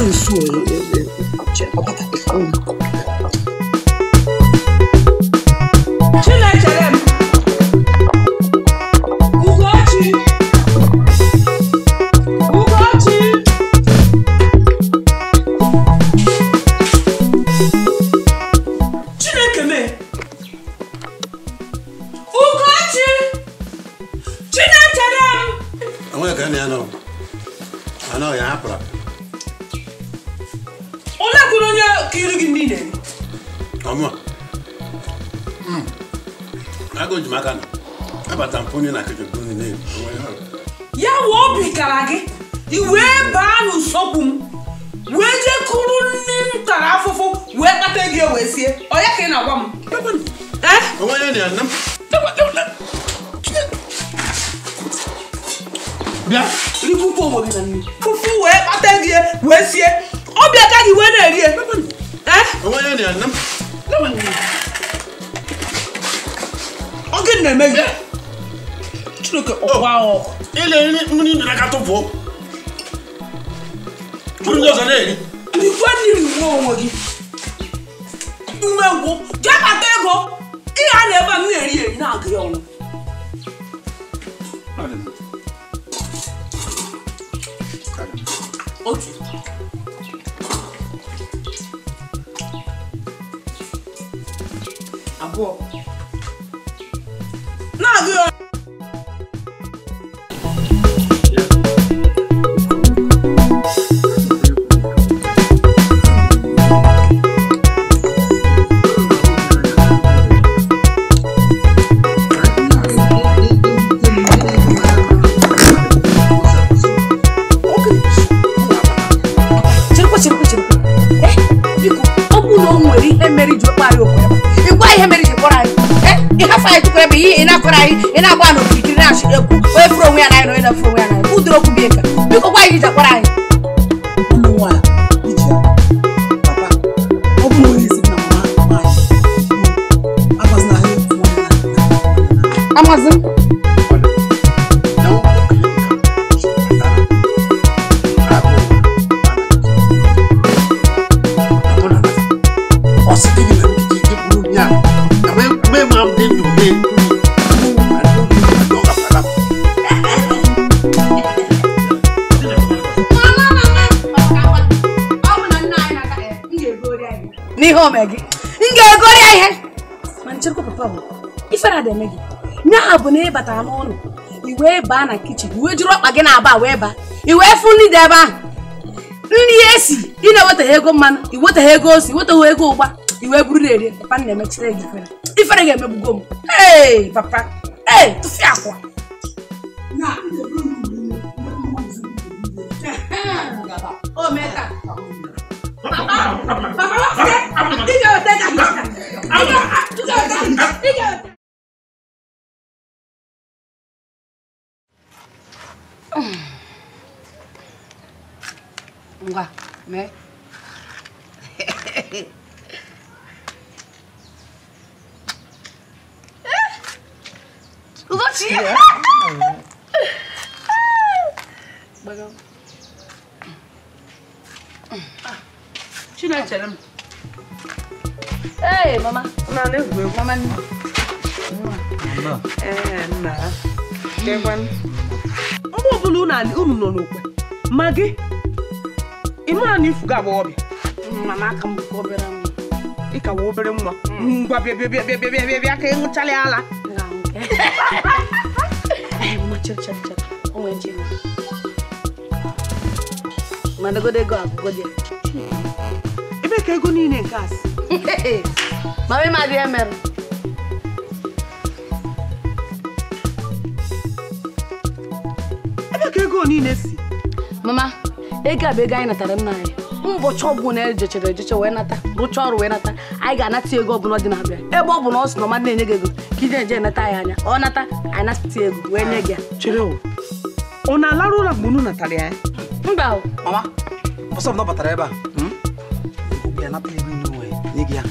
Ekwensu Chinechere m. Ugochi. Ugochi. Chineke me. Ugochi. Chinechere m. Onwe ka na ya nọ. Ya hapụrụ. Ole kwuru onye kiri gị niile? Ọmụ. Agụ ji maka na abata mfonye na kichin bụ niile. Ya wee obi kara gị, i wee baa n'usekwu m, wee jee kuru nne m tara afụfụ, wee kpata ego wee sie. Ọ ya ka ị na-agwa m? Onwe ya na ya nne m. Bịa. Rikwukwu onwe gị na nne. Fufu wee kpata ego wee sie. Obi aka gị wee na-eri. Onwe ya na ya nne m. Ọ gịnị na-eme gị? Chineke ọkwa ọkụ. Ile nri nri aka tụfuo. Bụrụ ndị ọzọ na-eri. Ikwe nri nwe onwe gị. Umengwụ, jee kpata ego. Ihe a na-ebe m na-eri eri na-agụ ya ọnụ. Otu. Abụọ. Na-agụ ya ọnụ. Ị na-agba n'okirikiri na-achị ekwu onye furu onwe ya n'anya na onye na-efuru onwe ya n'anya ụdịrị okwu bi ka biko gwa anyị ji akpọrọ anyị. Ụmụ nwaanyị iji ya papa ọ bụ na onye esi na mama anyị agbazina ha efu amazi m. N'ihe ome gị m ga-egori ya ihe mana cherekwa papa bụ ifere ada eme gị nya bụ na ị batara n'ụlọ i wee baa na kichin i wee jiri ọkpa gị na-aba wee baa i wee fụ nri dị ebe ahụ nri esi ị na-ewetaghị ego mmanụ i wetaghị ego ose i wetaghị ego ụgba i wee buru na-eri papa m na-emechiri gị ifere ifere ga-emegbugo m. Ee papa ee tụfịa akwa. O meta. Papa, ngwa mee. Ugochi. Chinechere m. Hey, mama. Na na-egwu egwu. Mama. Ee, nna. Kekwan. Mgbe ọbụla unu nọ n'okwe, ma gị ị mara na ifugo agbọghọbịa. Mama aka m bụ obere nwa. Ị ka wụ obere nwa. Ngwa bịa bịa bịa bịa bịa bịa bịa ka ị ṅụchalị ala. Ee, mama chere chere chere. O nwere nche. Mana godo ego agụgodi ya. Ebe ka ego niile nke asị. Mama ị ma dị emere. Ebe ka ego niile si? Mama, ego a bụ ego anyị natara nna anyị. Ụbọchị ọbụla ejechere ejeche wee nata, rụchaa ọrụ wee nata, anyị ga-anata ego ọbụla dị na-abịa. Ebe ọ bụ na ọ sị na ọma na-enye gị ego ka ị na-eje eneta ya anya. Ọ nata, anyị nata ego wee nye gị ya. Chere o. Ọ na-alarụ ụra mgbe unu natara ya? Mba o. Mama, ọsọ m nabatara ebe a.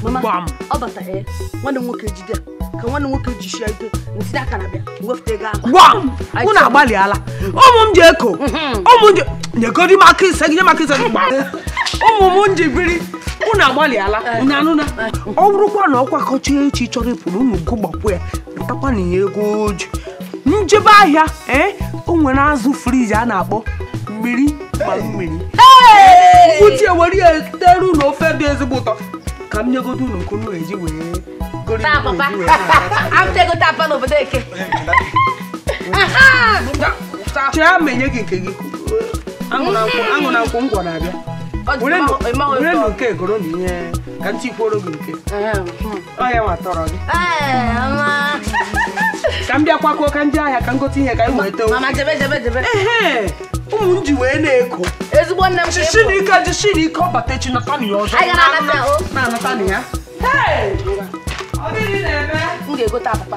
Mama, ọ bata ee, nwanne m nwoke jide ya ka nwanne m nwoke jisie ike ntinye aka na bịa wefute ego ahụ. Gwam! Unu agbalịala. Ụmụ m ji eko. Ụmụ m ji nyegodi m aka ise gị nye m aka ise gị. Ụmụ m njibiri unu agbalịala unu anụna ọ bụrụkwa na ọkwa kọcha echi chọrọ ịpụrụ unu gụgbapụ ya ntakwa na ya ego oji njebe ahịa o nwere azụ friji a na-akpọ mmiri ma mmiri uche were ya teru na ofe dị ezigbo ụtọ ka m nyegodo unu nke unu eji wee gori chee ma enye gị nke gị aṅụ na nkwụ ngwọ na-abịa were nụ nke goro na ihe ka ntị kwuoro gị nke ọ ya nwa tọrọ gị ka m bịa kwakọọ ka ndị ahịa ka m gote ihe ka anyị weta ehe ụmụ m ji wee na-eko ezigbo nne m jisi n'ike ọ bata echi nata na ya ọzọ na-anata na ya m ga-egote apapa.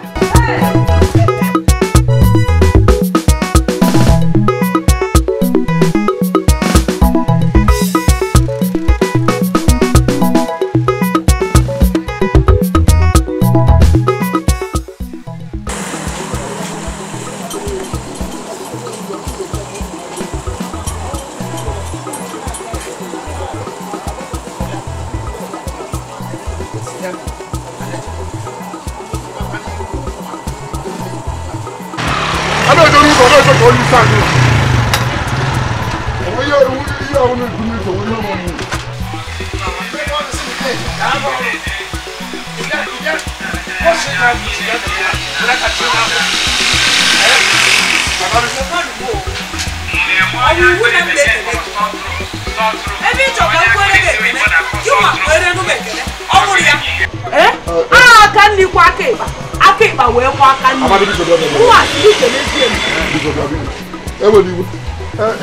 Aka nri kwa aka ịkpa aka ịkpa wee kwa aka nri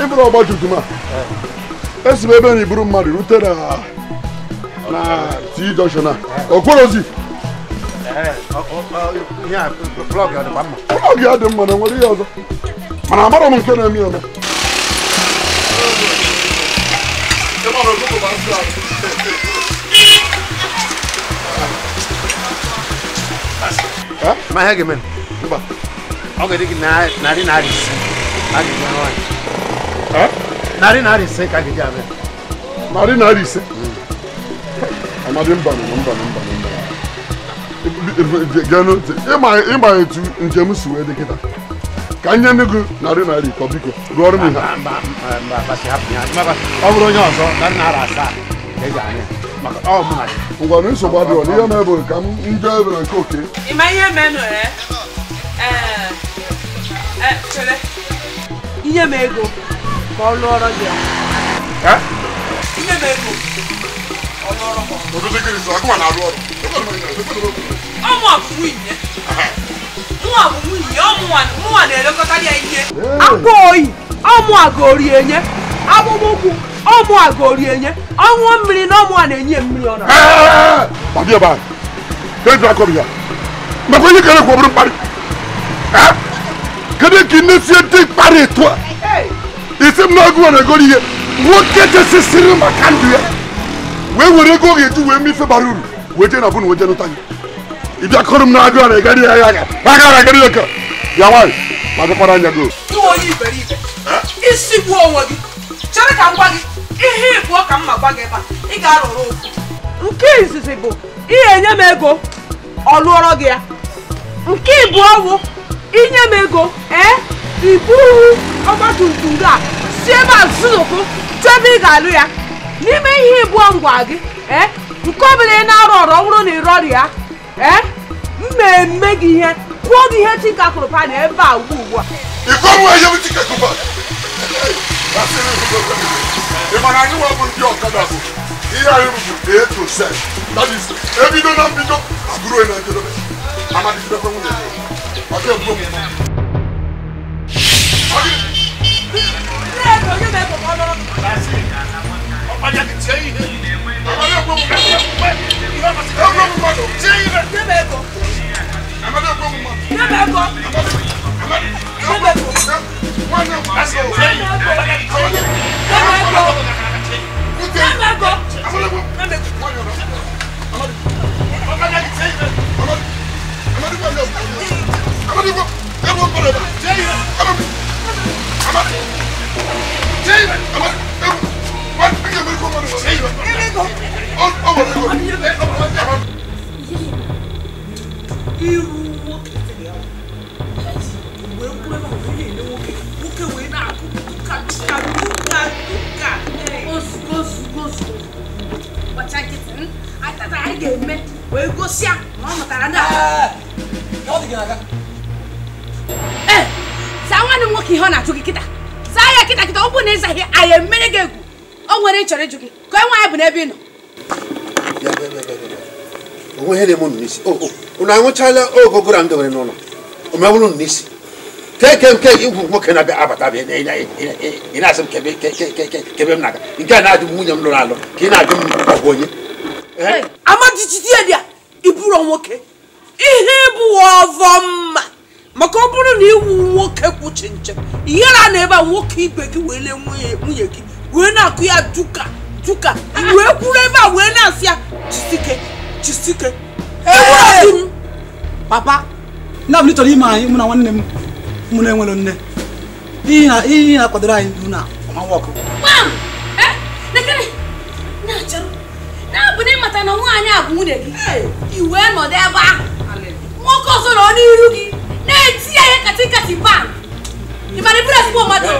ịbụrụ ọgba tum tum a esi m ebe na iburu mmadụ rute na T junction a okporozi plọg ya dị mma na nwere ihe ọzọ mana amarọ m nke na-eme eme. Ma ihe ga-eme mba ọ ga-adị gị 500 500 ka ga-eji abịa 500. Amadi mba mba mba mba ịma etu njem si wee dị kịta ka nye nne gị 100 ka biko rụọ ọrụ m ihe ọ bụrụ onye ọzọ na 700 ka eji anya maka ọ mụ na gị ngwanụ nsogbu adịrọ n'ihe na-ebe ka m nje ebe na nke oke ịma ihe menụ chere inye m ego ka ọ lụọrọ gị inye m ego ọ lụọrọ m ọmụ bụ nwunye mụnwa bụ nwunye mụnwa na-elekọta ya ihe akwa oyi ọmụ agori enye akpụkpọ ụkwụ ọmụ agori enye ọṅụọ mmiri na ọmụ a na-enye mmiri ọ na maka onye kere kwa bụrụ mkparị kedu ka nne sie dị mkparị etu a isi m n'ọgụ na egoro ihe nwoke jesisiri maka ndụ ya wee were ego ọ ga-eji wee mee ife bara uru wee jee na bụ na wee jee nụta gị ị bịa kọrọ m na agụ a na-egari ya ya agara agara ya ka ya nwaanyị ma dịkwara anya gị iwe onye iberibe isi gbuo onwe gị chere ka m gwa gị ihe ịbụọ ka m ma gwa gị ebe a ị ga-arọrọ okwu nke izizi bụ ihe enye m ego ọ lụọrọ gị ya nke ịbụọ bụ inye m ego iburu ọgbatumtum gị a si ebe a zụzụpụ chebe ị ga-alụ ya n'ime ihe ịbụọ ngwa gị nke ọbụla ị na-arụ ọrụ ọ bụrụ na ị rọrọ ya mmemme gị ihe kwuo gị ihe Chika kụrụpa na ebe a ugbu ugbu a ị mara anyị nwa bụ ndị ọkada bụ ihe anyị rụbụ A to Z that is ebido na mbido agụrụ na njedebe amadịgidekwe nwunye maka egbu omume. Unu anwụchala ogogoro m dowere n'ụlọ omewụrụ n'isi keke nke igwu nwoke na-abịa abata bịa ị na-asị m kebe m na-aga nke a na-ajụ m nwunye m lụrụ alụ ka ị na-ajụ m ọgwụ onye amajijide ya iburu nwoke ihe bụ ọvọ mma maka ọ bụrụ na iwu nwoke kwuchi nche ihere na ebe a nwoke ibe gị wee lee nwunye gị wee na-akụ ya duka duka wee kwuru ebe a wee na-asị ya jisike jisike. Papa, na m chọrọ ime anyị mụ na nwanne m mụ na enwere nne n'ihi na kwadoro anyị bụ na ọma ọkụ. Na-abụ na ịmata na nwaanyị a bụ nwunye gị i wee nọdụ ebe ahụ nwoke ọzọ nọ n'iru gị na-eti ya ihe kati kati pam ị mara iburu ezigbo mmadụ.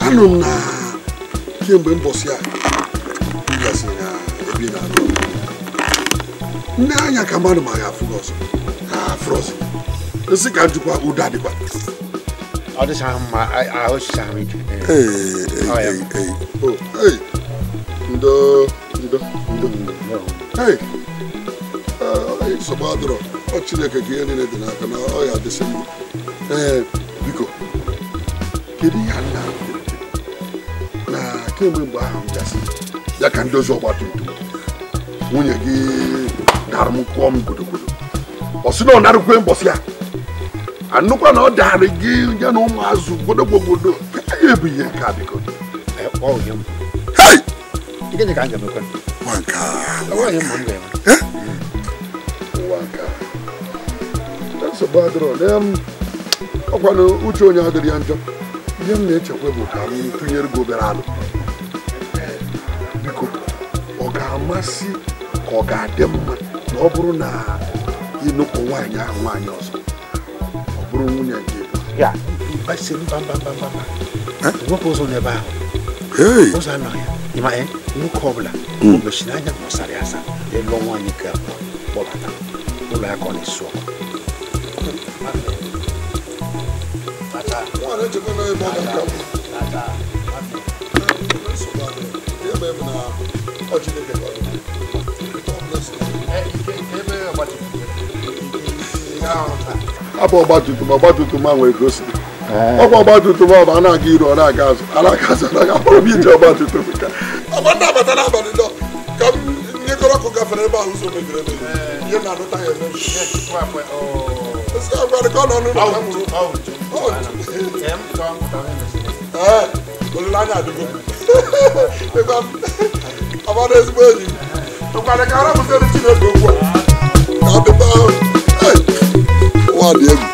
Anụ m na kemgbe mbọsị a gasị na ebe na-arụ nne anya ka mmadụ ma ga-afụ gị ọzọ ka afụrụ ọzọ nsị ka njikwa ụda dịkwa ọ dịchaghị mma ahụ chichaghị m ike. Ndo ndo ndo nsogbu adịrọ ọ Chineke ka ihe niile dị n'aka na ọ ya adịsị mma. Ee biko kedu ihe nna na kemgbe mgbe ahụ m gasị ya ka ndozi ọgba tum tum nwunye gị dara m kụọ m godogodo ọ sị na ọ narụkwe mbọsị ya anụkwa na ọ dara gị ya na ụmụazụ godogodo ka ya ebu ihe nke a biko. Nsogbu adịrọ ọkwa na uche onye adịrị ya njọ. Ihe m na-echekwa bụ ka m tụnyere gị obere alụ biko ọ ga-amasị ka ọ ga-adị mma na ọ bụrụ na ịnụpụ nwaanyị ahụ nwaanyị ọzọ ọ bụrụ nwunye gị ya nwoke ụzọ n'ebe ahụ ụzọ anọghị ya ịma nwoke ọbụla o mechiri anya ma ọ sara ya asa ịlụọ nwaanyị ka kpọbata ụlọ ya ka ọ na-esu ọkụ. Abụ ọgbatumtum ọgbatumtum a nwere ka o si ọkwa ọgbatumtum ọ bụ a na-aga iru ọ na-aga azụ a na-aga azụ anaghị akpọrọ m ije ọgbatumtum ka ọgba ndị abata n'abalị nọ ka m nyekọrọ ọkụ gafere ebe ahụ ụzọ mebiri emebi ihe na-arụta ya emebi ka ọ nọ n'ụlọ ka m nwụrụ ee olileanya adịgo ọgbara ezigbo enyi m tụkwara ka arapụtere Chineke okwu a ka ọ dịkwa ụwa dị egwu.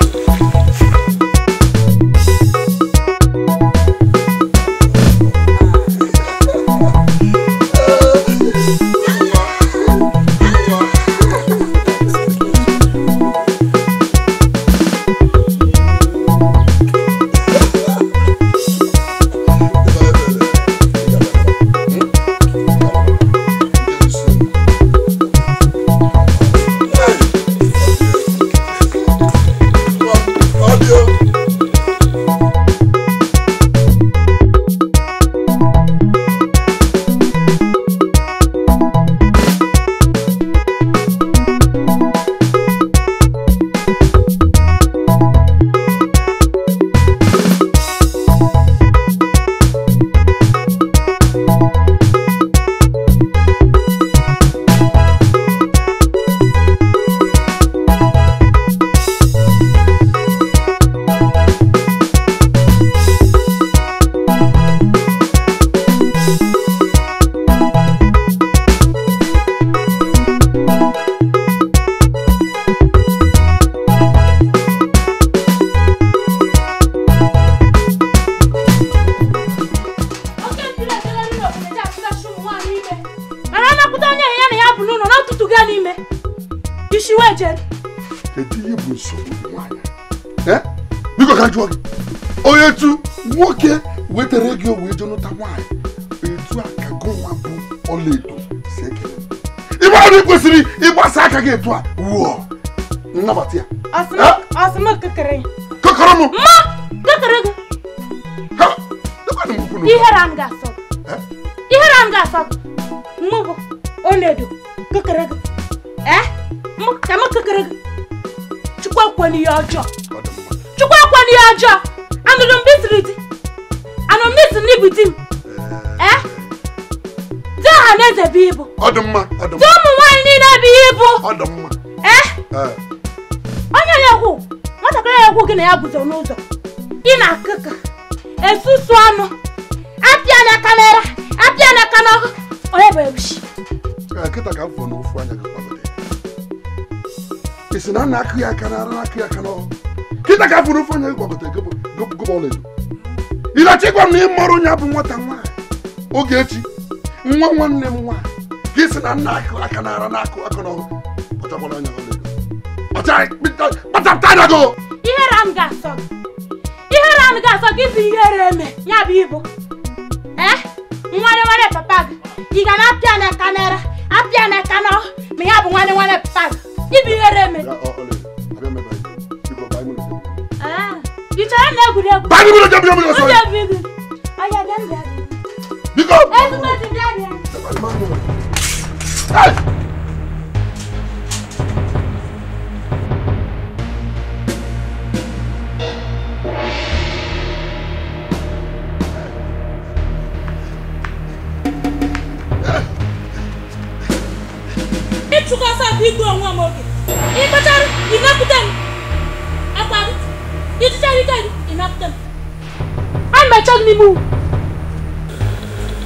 Isi wee jere. Kedu ihe bụ nsogbu nwaanyị? Biko ka jụọ gị. Onye tu nwoke wetara ego wee je nụta nwaanyị. Etu a ka gụnwa bụ ọlaedo si ekele. Ibe ọrụ kwesịrị ịgbasa aka gị etu a wụọ. Nnabata ya. Asị m kekere. Kekere m? Ma kekere gị. Ha! Lekwanụ m okwu n'okwu. Ihere m ga-asọ. Ihere m ga-asọ. Mụ bụ ọlaedo kekere gị. Ka m kekere gị. Chukwu ekwe n'ihe ọjọọ. Chukwu ekwe n'ihe ọjọọ. Anụrụ m bisiri di. Anụrụ m isi n'ibu di m. Di ọha na eze bụ ibu. Ọ dị mma, ọ dị mma. Di ụmụ nwaanyị niile bụ ibu. Ọ dị mma. Onye na-ekwu, nwatakịrị na-ekwu gị na ya guzo n'ụzọ. Ị na-akụka, esusu ọnụ, apịa na kamera, apịa na kanọgụ, onye bụ ebushi. Kịta ka m fọ n'ofu anya gị kwagote. Ị sị na na-akụ ya aka n'ara na-akụ ya aka n'ọhụ. Kịta ka m fọ n'ofu anya gị kwagote gụba ọlaedo. Ị na-achọ ịgwa m na ị mara onye bụ nwata nwaanyị Ogechi, nwa nwanne m nwaanyị, gị sị na nna akụ aka n'ara na-akụ aka n'ọhụ. Kpachapụrụ anya ọlaedo. Kpachapụta anya gị! Ihere m ga-asọ gị. Ihere m ga-asọ gị bụ ihere eme, ya bụ ibu. Nwanne nwanne papa gị, ị ga na-apịa na kamera, apịa na aka n'ọhụ, ma ya bụ nwanne nwanne papa gị. Ibu ihere eme. Ị chọrọ na egwuregwu? Biko! Ịchụkọsọ bụ igbu onwe m oge. Ị kpachara, ị napụta m. Akwa gị, ịchụchara ike gị, ị napụta m. A na-eche gị n'ime ugwu.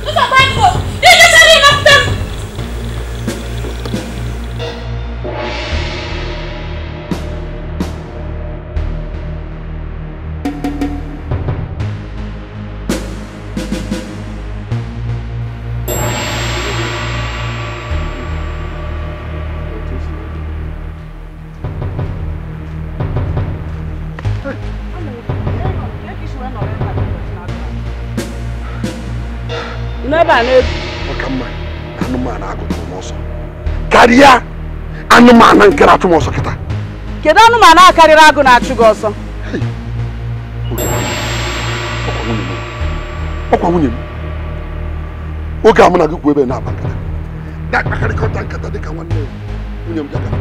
Nsogbu adịghị, ịchụchara ị napụta m. Ọka mma na anụmanụ agụtụrụ m ọsọ karịa anụmanụ nke na-achụ m ọsọ kịta. Kedu anụmanụ a karịrị agụ na-achụ gị ọsọ? Ọkwa nwunye m. Oge a mụ na gị kwu ebe na-akpa nkata na-akpakarịkọta nkata dịka nwanne ya nwunye m gagara.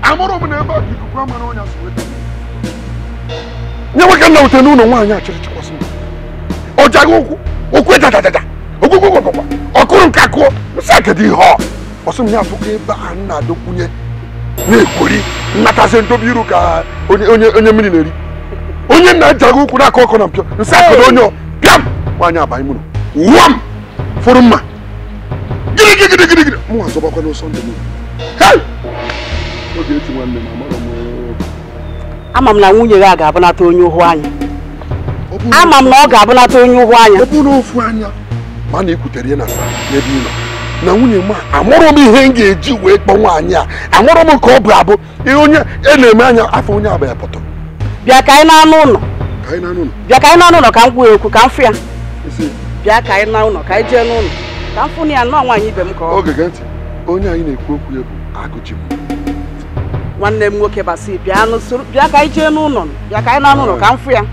Amụrụ m na ebe a ka ikuku amara onye asị weta. Nye nwoke nna wute n'ụlọ nwaanyị achịrị chịkwasị m. Ọ jaghị ụkwụ okwu ejajajaja ogwugwugwugwugwa ọkụrụ nke akụọ nsị akedu ihe ọ ọsị m ya afụkọ ebe a na-adọkwunye na-ekwori nnatazi ndobe iru ka onye mmiri na-eri onye nna ejaghị ụkwụ na-akọ ọkọ na mpio nsị akedu onye pịam nwaanyị abaghị mụrụ wụọ m fụrụ mma gịrịgịrịgịrịgịrị mụ azọbakwa n'ọsọ ndụ m. Oge echi nwanne m amara m. Ama m na nwunye gị a ga-abụnata onye ụhụ anya. Ama m na ọ ga-abụnata onye ụhụ anya. Ọ bụ na ofu anya ma na ekwutere ya na asa n'ebe ị nọ na nwunye m a amụrụ m ihe m ga-eji wee kpọọ nwaanyị a amụrụ m ka ọ bụ abụ ihe onye e na-eme anya afọ onye abụ ya pọtọ. Bịa ka anyị na-anụ ụlọ. Bịa ka anyị na-anụ ụlọ ka m kwuo okwu ka m fụ ya. Bịa ka anyị na ụlọ ka anyị jee n'ụlọ ka m fụ na ya nnọọ nwaanyị ibe m ka ọ. Oge gee ntị, onye anyị na-ekwu okwu ya bụ Agụji m. Nwanne m nwoke Basi bịa bịa ka anyị jee n'ụlọ bịa ka anyị na-anụ ụlọ ka m fụ ya.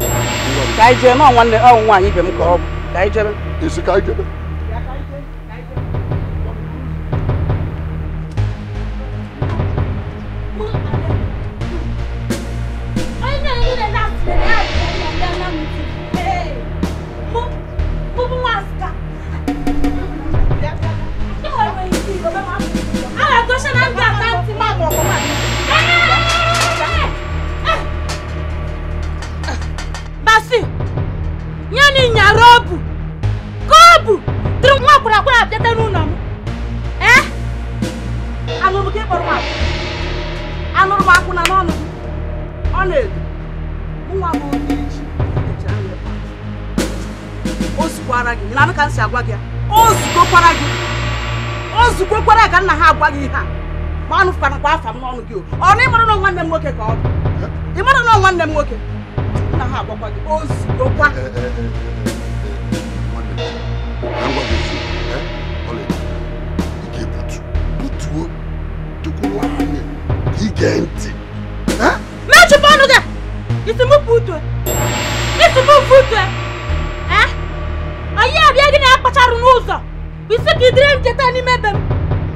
Ka anyị jee nọọ nwanne ọ nwaanyị ibe m ka ọ bụ ka anyị jebe. Isi ka anyị jebe. Basi, nyani nyarobu, kobu, diri nwa akwụna abịata n'ụlọ m. Anụrụ gị kpọrọ m akwụna. Anụrụ m akwụna n'ọnụ gị. Ọ na-edo. Nwa bụ Ogechi. O zukwara gị. Na ka m si agwa gị ya. O zugokwara gị. O zugokwara ka nna ha agwa gị ihe a. Ma anụfụkwanakwa afa m n'ọnụ gị o. Ọ na ịmara na nwanne m nwoke ka ọ bụ. Ị mara na nwanne m nwoke? Nna ha agwakwa gị ozugokwa. Mechipụ ọnụ gị! Isi m pụtue! Isi m pụtue! Anyị abịa gị na-akpacharụ n'ụzọ. Isi ka idire m cheta n'ime ebe m.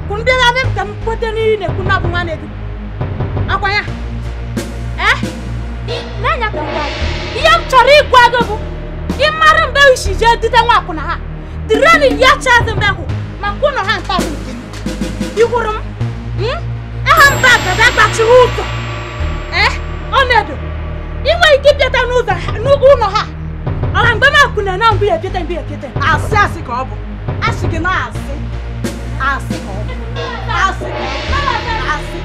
Kwụ ndị na-abịa m ka m kwete n'ihi na-ekwu na abụ nwanne gị. Akwa ya. N'anya ka m gwa gị. Ihe m chọrọ ịgwa gị bụ ị mara mgbe isi jee dute nwa akwụna ha. Dịrịnụ ya chaazị mgbe ahụ ma kwụnụ ha nta bụ nke m. Ị hụrụ m? Aha mba gada gbachiri ụzọ. Ọnọdụ. Ị nwere ike ịbịata n'ụzọ n'ụlọ ha. Ọha mgbe m akwụna na mgbe ya epiete mgbe ya epiete. Asị asị ka ọ bụ. Asị gị na asị. Asị ka ọ bụ. Asị ka ọ bụ. Asị.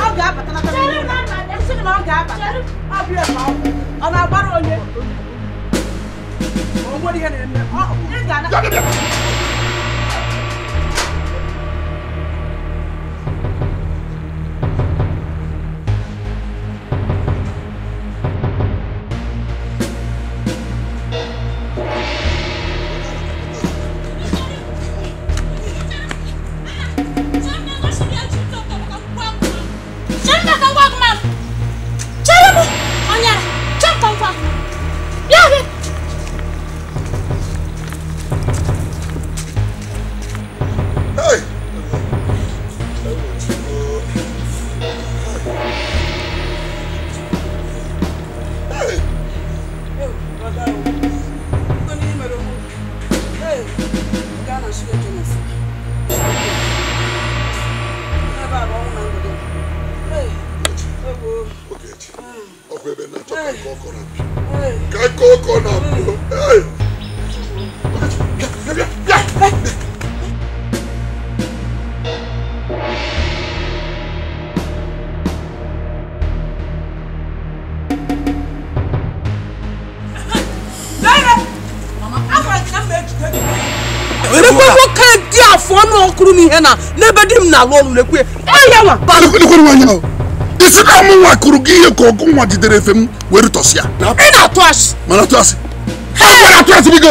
Ọ ga-abata n'aka n'ụlọ. Asị gị na ọ ga-abata. Ọ bụ ya ka ọ bụ. Ọ na-agbara onye. O nwere ihe na-eme. Ọ ị ga-ana. N'ebe di m na-alụ ọrụ lekwe isi na mụ nwa kụrụ gị ihe ka ọgụ nwa jidere efe m were tọsịa. Ị na-atụ asị. Mana atụ asị. Mana atụ asị biko.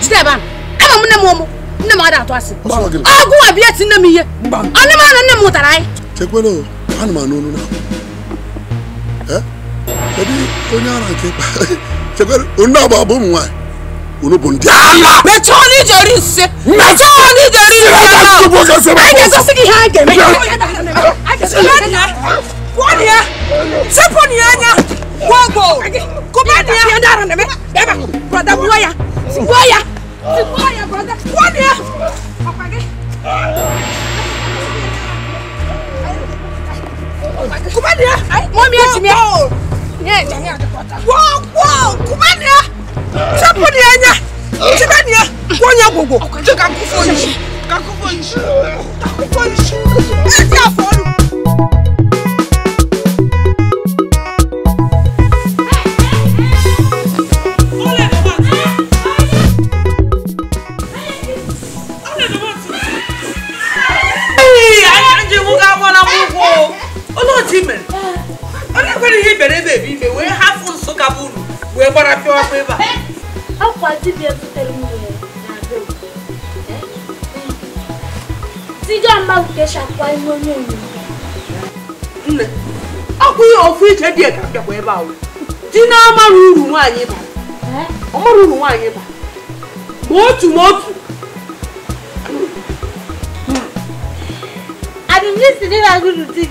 Jide ebe ahụ. Ama m nne m ụmụ. Nne m ada atụ asị. Ọgụ nwa bịa ti nne m ihe. Ọnụ m na nne m mụtara anyị. Chekwere o, ana m anụ olu na. Kedu onye ara nke chekwere onye agba bụ ụmụ nwaanyị. Unu bụ ndị ala. Mechie ọnụ ije eri nsị. Mechie ọnụ ije eri nsị. Anyị ga-egosi gị ihe anyị ga-eme. Kwụọ ya. Sepụ ya anya. Gwogwo. Kụba ya. Ndị ara na-eme. Brọda gbuo ya. Gbuo ya. Gbuo ya brọda. Kwụọ ya. Ọkwa gị. Kụba ya. Mọmi eji m ya. Nye eji m ya. Gwogwo. Kụba ya. Sepụ ya anya. Chebe ya. Kwụọ ya gwogwo. Ka nkụfọ isi. Ka nkụfọ isi. Ka nkụfọ isi. Ezi afọ ọrụ. Akwa dibịa butere m nwere na be m. Tiga mmadụ ka esi akwa ihe onye onyinye. Nne, ọkwa ihe ofu iche dị ka bịakwa ebe ahụ. Di na-amara uru nwaanyị bara. Ọ mara uru nwaanyị bara. Ma otu ma otu. Adịmisi dị na guru di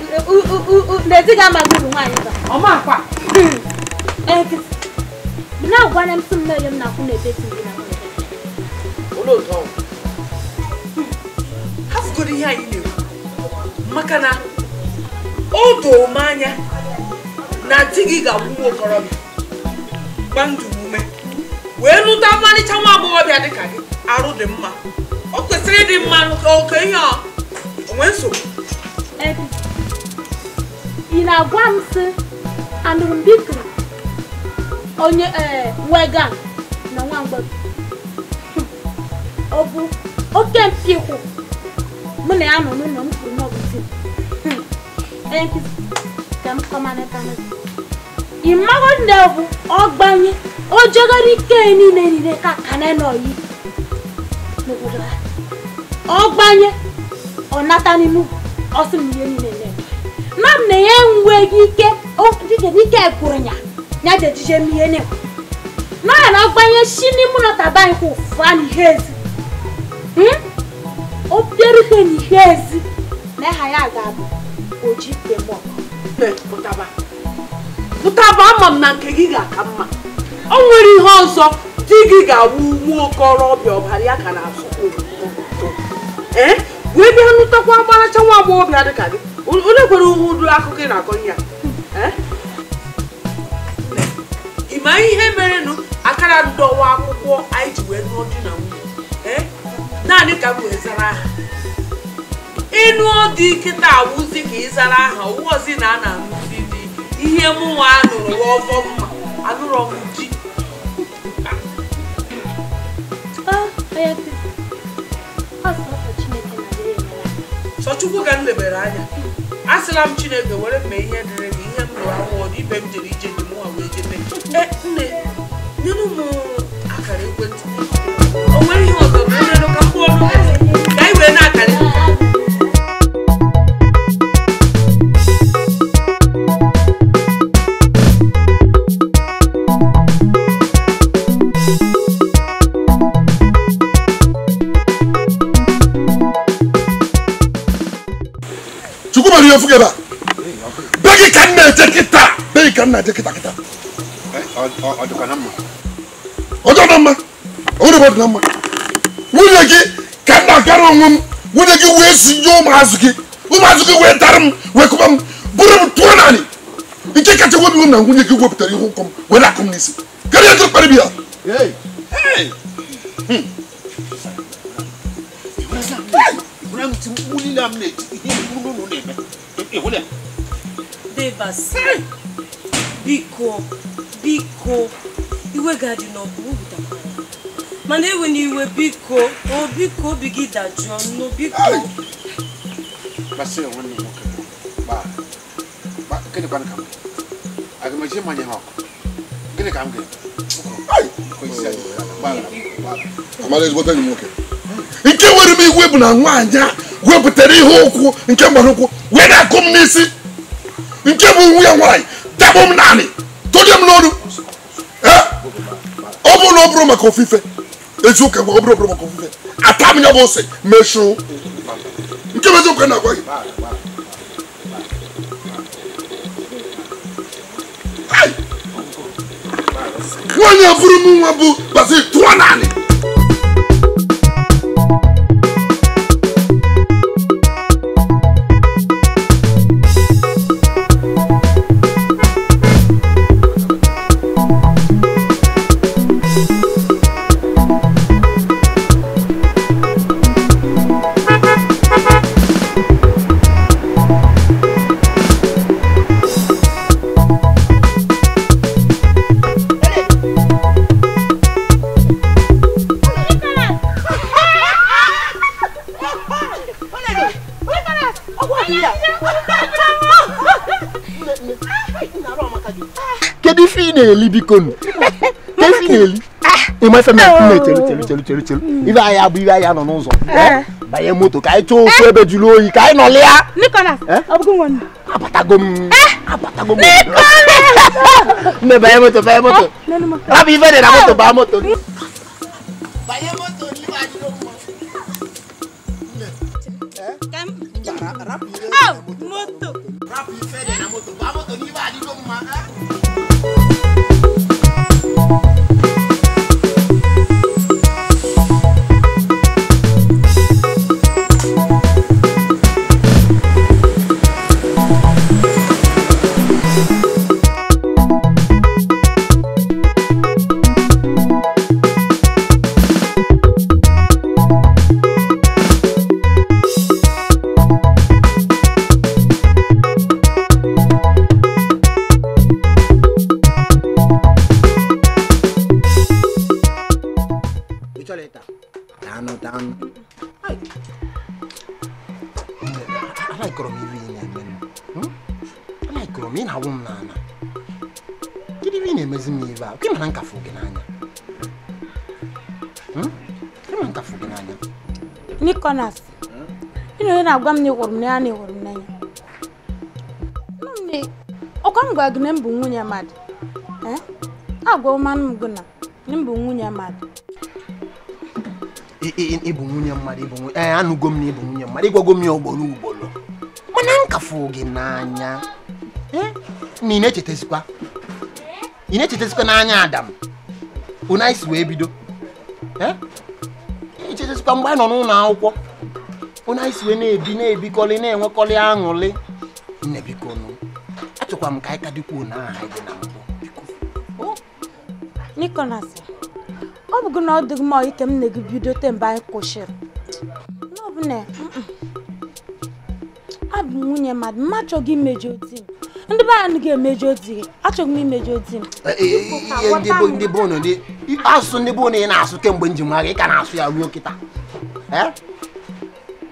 na diga amaghị uru nwaanyị bara. Ọ ma akwa. Na gwana m sị m na m na-akwụ na-ebe si gị na olee otu ọ hafugoro ihe anyị na-ekwu maka na o doo m anya na di gị ga-abụ nwa okorobịa gba ndụ ume wee lụta mmalịcha nwa agbọghọbịa dịka gị arụ dị mma o kwesịrị ịdị mma oke ihe a onwe nsogbu. Ị na-agwa m sị anụrụ m bikiri onye wega na nwa mgbọdụ ọ bụ oke mpịkwụ mụ na ya nọ n'ụlọ m kwuru n'ọbụ di m. Ka m kọmanịta ịmago ndị bụ ọgbanye o jegara ike niile niile ka kana nọ yi n'obodo ha ọgbanye ọ nata n'ime ọsị m ihe niile na-eme na m na ya enweghị ike dịka ike gwụrụ ya ya ji ejije m ihe na na ya na ọgbanye si n'ime ụlọ taba anyị kwụ ụfa na ihe ezi o bịara ihe na ihe ezi na aha ya ga-abụ oji pemọk. Pụtaba ama m na nke gị ga-aka mma. O nwere ihe ọzọ di gị ga-awụ nwa okorobịa ọbara ya ka na-asụ ee wee bịa nụtakwa agbaracha nwa agbọghọbịa dị ka gị onye kwere ụdị akụkọ ị na-akọ ihe a. Ị ma ihe merenụ akara ndọwa akwụkwọ anyị ji wee nụọ di na nwunye naanị ka m wee zara aha ịnụọ dị kịta awụzi ka ị zara aha ụwọzi na a na-anụzi di ihe mụ nwa anụrụ ọfọ mma anụrụ m di. Sọ Chukwu ka m lebere anya asịla m Chineke were mee ihe dịrị gị ihe m lụrụ awụ ibe m jere ije ji mụnwa wee jebe. Nne nyenụ m akara ekwentị o nwere ihe ọzọ merenụ ka m gbuo ọnụ ka anyị wee na-akarị. Begi ka na-eje kịta begi ka na-eje kịta kịta ọjọọ na mma ọ dị na mma nwunye gị ka m na-agara onwe m nwunye gị wee zinye ụmụazụ gị wee dara m wee kụba m bụrụ m tụọ naanị nke kacha webi m na nwunye gị wepụtara ihe ụkọ m wee na-akụ m n'isi karịa ejiri kparị bi ya. Devasi, biko, biko, iwe ga-adị n'ọkụ wupụtakwara mana ewe n'iwe biko, o biko obi gị dajụọ nnu biko. Basịrị nwanne m nwoke gịnị kwanụ ka m aga m eji mmanya ha ọkụ gịnị ka m ga-eme? Amara ezigbo enyi m nwoke nke nwere m igwe bụ na nwaanyị a wepụtara ihe ụkwụ nke mgbara ụkwụ wee na-akụ m n'isi nke bụ nwunye nwaanyị dabụ m naanị tụnye m n'ọnụ. Ọ bụrụ na ọ bụrụ maka ofufe eziokwu ọ bụrụ maka ofufe ata m ya bụ ose meshu nke bụ eziokwu na-agwa gị. Nwaanyị a bụrụ m nwa bụ bazi tụọ naanị. Kedu ife ị na-eli biko nụ? Kedu ife ị na-eli? Ịma ife na chelu chelu chelu chelu. Ife anyị abụ ife anyị nọ n'ụzọ. Banye moto ka anyị chọọ ofu ebe jụrụ oyi ka anyị nọlịa. Nicholas, ọ bụghị nwanne. Abatago m. Abatago m. Nne banye moto banye moto. Rapụ ife dị na moto baa moto. Banye moto n'ife adịrọ mma. Moto. Rapụ ife dị na moto baa moto n'ife adịrọ mma. m, ị na-awụ m n'ala. Kedu ibe ị na-emezi m ibe a? Ka ị mara nkafụ gị n'anya. Ka ị mara nkafụ gị n'anya. Nicholas, ị na onye na-agwa m na ị hụrụ m n'anya na ị hụrụ m n'anya. Ọkwa m gwa gị na m bụ nwunye mmadụ. Agwa m anụ m gị na m bụ nwunye mmadụ. Ị bụ nwunye mmadụ, ị bụ nwunye. Ee, anụgo m na ị bụ nwunye mmadụ. Ịgwago m ya ugboro ugboro. Mana nkafụ gị n'anya. Na ị na-echetazikwa. Ị na-echetazikwa n'anya Adam. Unu anyị si wee bido. Ị na-echetazikwa mgbe anyị nọ n'ụlọ akwụkwọ. Unu anyị si wee na-ebi na-ebikọlị na-enwekọlị aṅụlị. Nne biko nụ. Achọkwa m ka anyị ka dịkwuo na aha anyị dị na mbụ. Biko. Nicholas, ọ bụ gị na ọ dịghị m ike m na gị bido mgbe anyị kwụsịrị. N'ọbụ na abụ m nwunye mmadụ, m achọghị imejọ di m. Ndị be anyị ga-emejọ di gị, achọghị m imejọ di m. Ndị bụ ụnụ asụsụ ndị bụ ụnụ ị na-asụ kemgbe njem agha, ị ka na-asụ ya ruo kịta.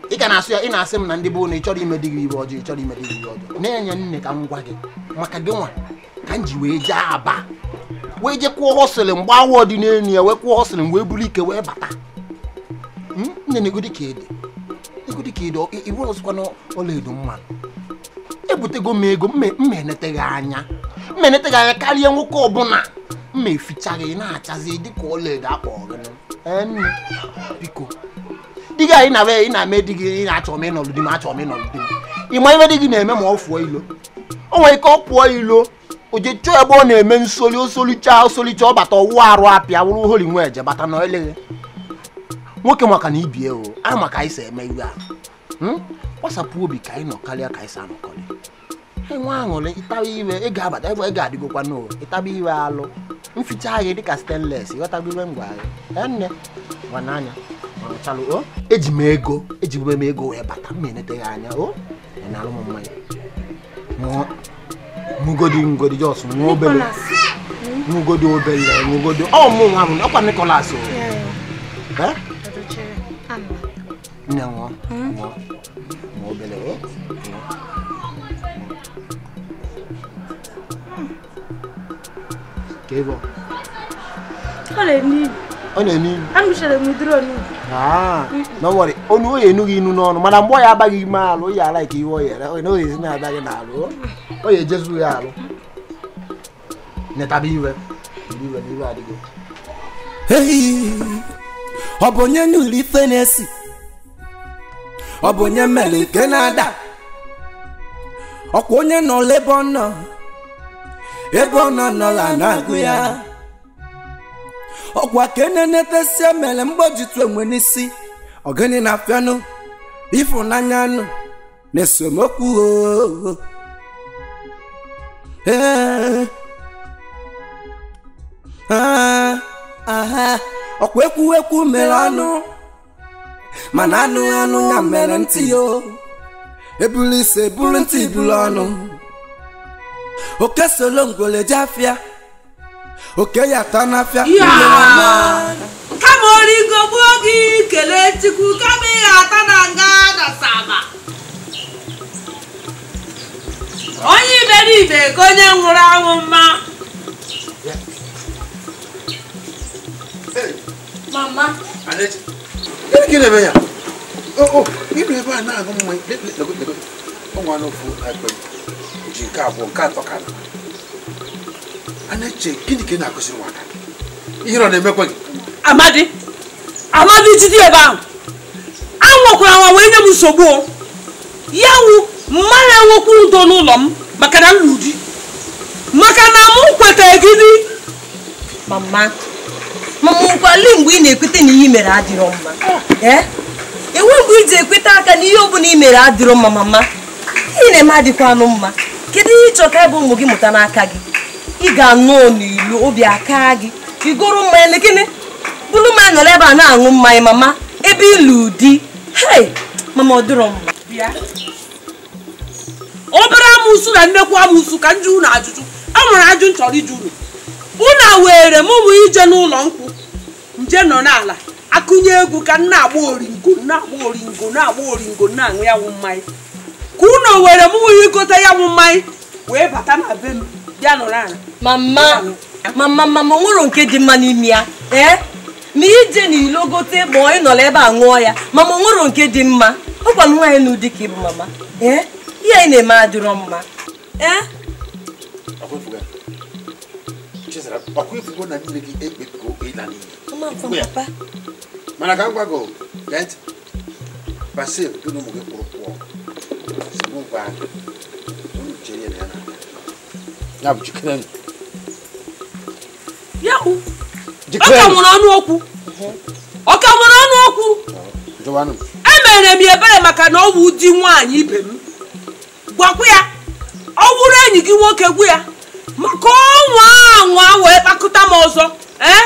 Ị ka na-asụ ya, ị na-asị m na ndị bụ ụnụ ị chọrọ ime di gị ibe ọjọọ, ị chọrọ ime di gị ibe ọjọọ. Na-enye nne ka m gwa gị, maka gị nwa ka m ji wee jee Aba. Wee jee kwụọ họsịlị mgbe awọ dị n'elu ya, wee kwụọ họsịlị wee buru ike wee bata. Nne na-egodi ka ede. Egodi ka ede, iwu ọzọkwa na ọlaedo mmanụ. Ebutego m ego, mma eneteghị anya. Mma eneteghị anya karịa nwoke ọbụla. Mma efichaghị na-achazi dịka ọlaedo akpọrọ gị. Nne, biko. Di gị anyị na-eme ị na-eme di gị ị na-achọ m ịnọlụ di m, achọ m ịnọlụ di m. Ị ma ime di gị na-eme ma ọ fụọ ilo. O nwere ike ọ pụọ ilo. O je chọọ ebe ọ na-eme nsoli, osolicha osolicha ọ bata ọwụ arụ apịa wụrụ holi nwe eje bata na eleghe. Nwoke maka na ibie o, anyị maka anyị si eme iwe ahụ. Gbasapụ obi ka anyị nọ karịa ka anyị si anọkọrị. Enwe aṅụrị, ịtaba iwe, ị ga-abata ebe ị ga-adịgokwa n'ụwa, ịtaba iwe alụ. Mficha anyị dịka stainless, ịghọtago iwe ngwa anyị. Nne, gwa n'anya, ọchalụ o. Eji m ego, eji m ego wee bata, m eneteghị anya o. Ị na-alụ m mmanya. Ṅụọ. Ngodi ngodi jos ṅụọ obele. Ngodi obele, ngodi. Ọ mụ nwa m, ọkwa Nicholas o. Eh? Nne ṅụọ, ṅụọ. Ṅụọ obele o. Kebo. Ọ na-enu ilu. Ọ na-enu ilu. Anụchara m udiri onu. Ah, no worry. Onu oye enughị inu n'ọnụ, mana mgbe ọ ya abaghị ime alụ, ya ala ka ihe o yere. Onye oye ezi na-abaghị n'alụ. O ya ejezu ya alụ. Netaba iwe. Iwe iwe adịgo. Hey, ọ bụ onye nụrụ ife na-esi. Ọ bụ onye mere nke na-ada. Ọkwa onye nọ ebe ọ nọ. Ebe ọ nọ nọla na-agụ ya. Ọkwa ka enenetesi mere mgbojitu enwe n'isi. Ọgịnị na-afịanụ, ịfụnanya nụ, na esemokwu o. Ee, aha, ọkwa ekwu ekwu mere anụ, mana anụ anụ ya mere ntị yo. Ebulu ise ebulu ntị bulu ọnụ. Oke solo ngwele je afịa. Oke ya ta n'afịa. Kama origo gbuo gị kelee Chukwu, kama ị ga-ata na nga na Saba. Onye iberibe ka onye nwụrụ anwụ mma. Mama. Gịnị ka ị na-eme ya? O, ị nọ ebe a na-aṅụ mmanya. Ọnwa n'ofu ekwe ji nke abụọ nke atọ ka a na-eche gịnị ka ị na-akụziri nwata gị? Ihe ọ na-emekwa gị? Amadi, Amadi jide ebe ahụ. Anwakwara anwa wee nye m nsogbu o. Ya wụ mmadụ enwekwa udo n'ụlọ m maka na m lụrụ di. Maka na mụ kwetara gị di. Mama, mama nkwali mgbe ị na-ekwete na ihe i mere adịrọ mma. Enwe mgbe ị ji ekweta aka na ihe ọbụla i mere adịrọ mma mama. Ihe na-eme adịkwa anụ mma. Kedu ihe ị chọrọ ka ebe ụmụ gị mụta n'aka gị? Ị ga-anọ n'ilu obi aka gị. Igoro mmanya na gịnị? Bụrụ mmanya nọrọ ebe a na-aṅụ mmanya mama. Ebe ịlụ di. Hei, mama ọ dịrọ mma. Bịa. Obere amụsụ na nnekwu amụsụ ka njụ unu ajụjụ. A nwere ajụ m chọrọ ịjụ unu. Unu were m ụmụ ije n'ụlọ nkwụ. Nje nọ n'ala. Akụnye egwu ka m na-agba oringo, na-agba oringo, na-agba oringo, na-aṅụ ya wụ mmanya. Ka unu were m ụmụ igote ya wụ mmanya. Wee bata na be m bịa nọrọ ala. Mama, mama, mama, nwere nke dị mma n'ime ya. Ee? Ma ije na ilo gote ma ị nọrọ ebe a ṅụọ ya. Mama, nwere nke dị mma. Ọkwa nwaanyị n'ụdị ka ị bụ mama. Ee? Ihe anyị na-eme adịrọ mma. Ee? Ọkwa na nne gị ekpebigo ịla n'iyi. Mana ka m gwa gị, gee ntị. Basil, gị na ụmụ gị kwụrụ pụọ. Si mụ gwa unu chere ya na ya na-abịa. Ya bụ jikere. Ya hụ. Ọ ka nwere ọnụ okwu. Ọ ka nwere ọnụ okwu. Emere m ebere maka na ọ wụ di nwaanyị ibe m. Gwakwa ya. Ọ wụrụ enyi gị nwoke gwu ya. Maka ọnwa anwa wee kpakọta m ọzọ. Ee?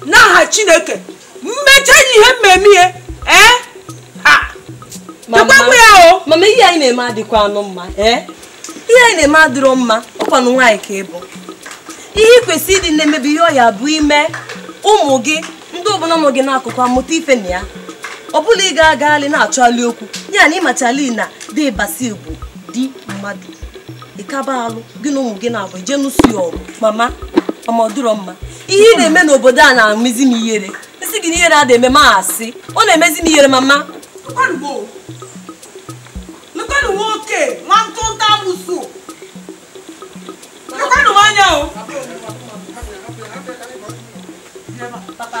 N'aha Chineke. Mmecha ihe mmemme ihe. Ee? Ha. Mama, mama, ihe anyị na-eme adịkwa anụ mma. Ee? Ihe anyị na-eme adịrọ mma. Ọkwa na nwaanyị ka ị bụ. Ihe kwesịrị ịdị na-emebi ihe ọ ya bụ ime ụmụ gị ndị ọbụla nọ gị n'akụkụ amụta ife na ya. Ọ bụla ị ga-agagharị na-achọali okwu ya na ịmachali na dị Basil bụ di mmadụ. Ịkaba alụ gị na ụmụ gị na-abụ ije nụsụ ya ọgụ. Mama, mama, ọ dịrọ mma. Ihe ị na-eme n'obodo a na-emezi m ihere. Nsị gị na ihere ada eme ma asị. Ọ na-emezi m ihere mama. Lekwanụ nwoke nwa ntụnta amụsụ. Lekwanụ m anya o. Papa.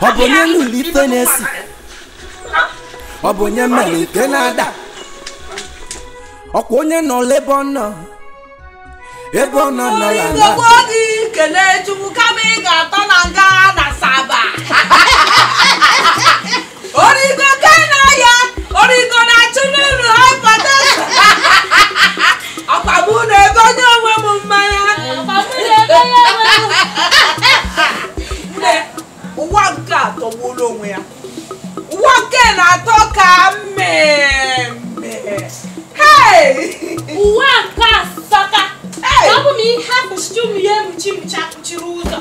Ọ bụ onye lụrụ ife na-esi. Ọ bụ onye mere ike na-ada. Ọkwa onye nọ ebe ọ nọ. Ebe ọ nọ nọ ya na. Igbo gị kelee Chukwu kama ị ga-atọ na nga na Saba. Origo kena ya, origo na-achụ n'ụlọ hypertension. Ọkwa mụ na-egonye onwe m mmanya. Nne, ụwa nke a tọgbuola onwe ya. Ụwa nke na-atọ ka mmemme. Hey! Ụwa nke a sọka. Ọ bụ m ihe akpụchite ụmụ ya emuchi mụchi akpụchiri ụzọ.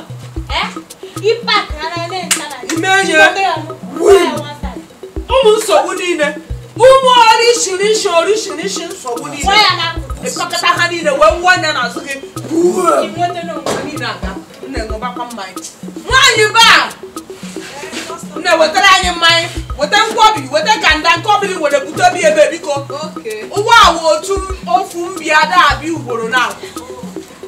Ụmụ nsogbu niile. Ụmụ orishirishi orishirishi nsogbu niile. Ịkpọkọta ha niile wee nwụọ anya n'azụ gị. Niile aga. Nne ṅụbakwa mmanya. Nwaanyị ba! Nne wetara anyị mmanya. Weta nkwobi, weta kanda nkobiri were bute bi ebe biko. Ụgbọ awa otu ofu mbịa da-abịa ugboro na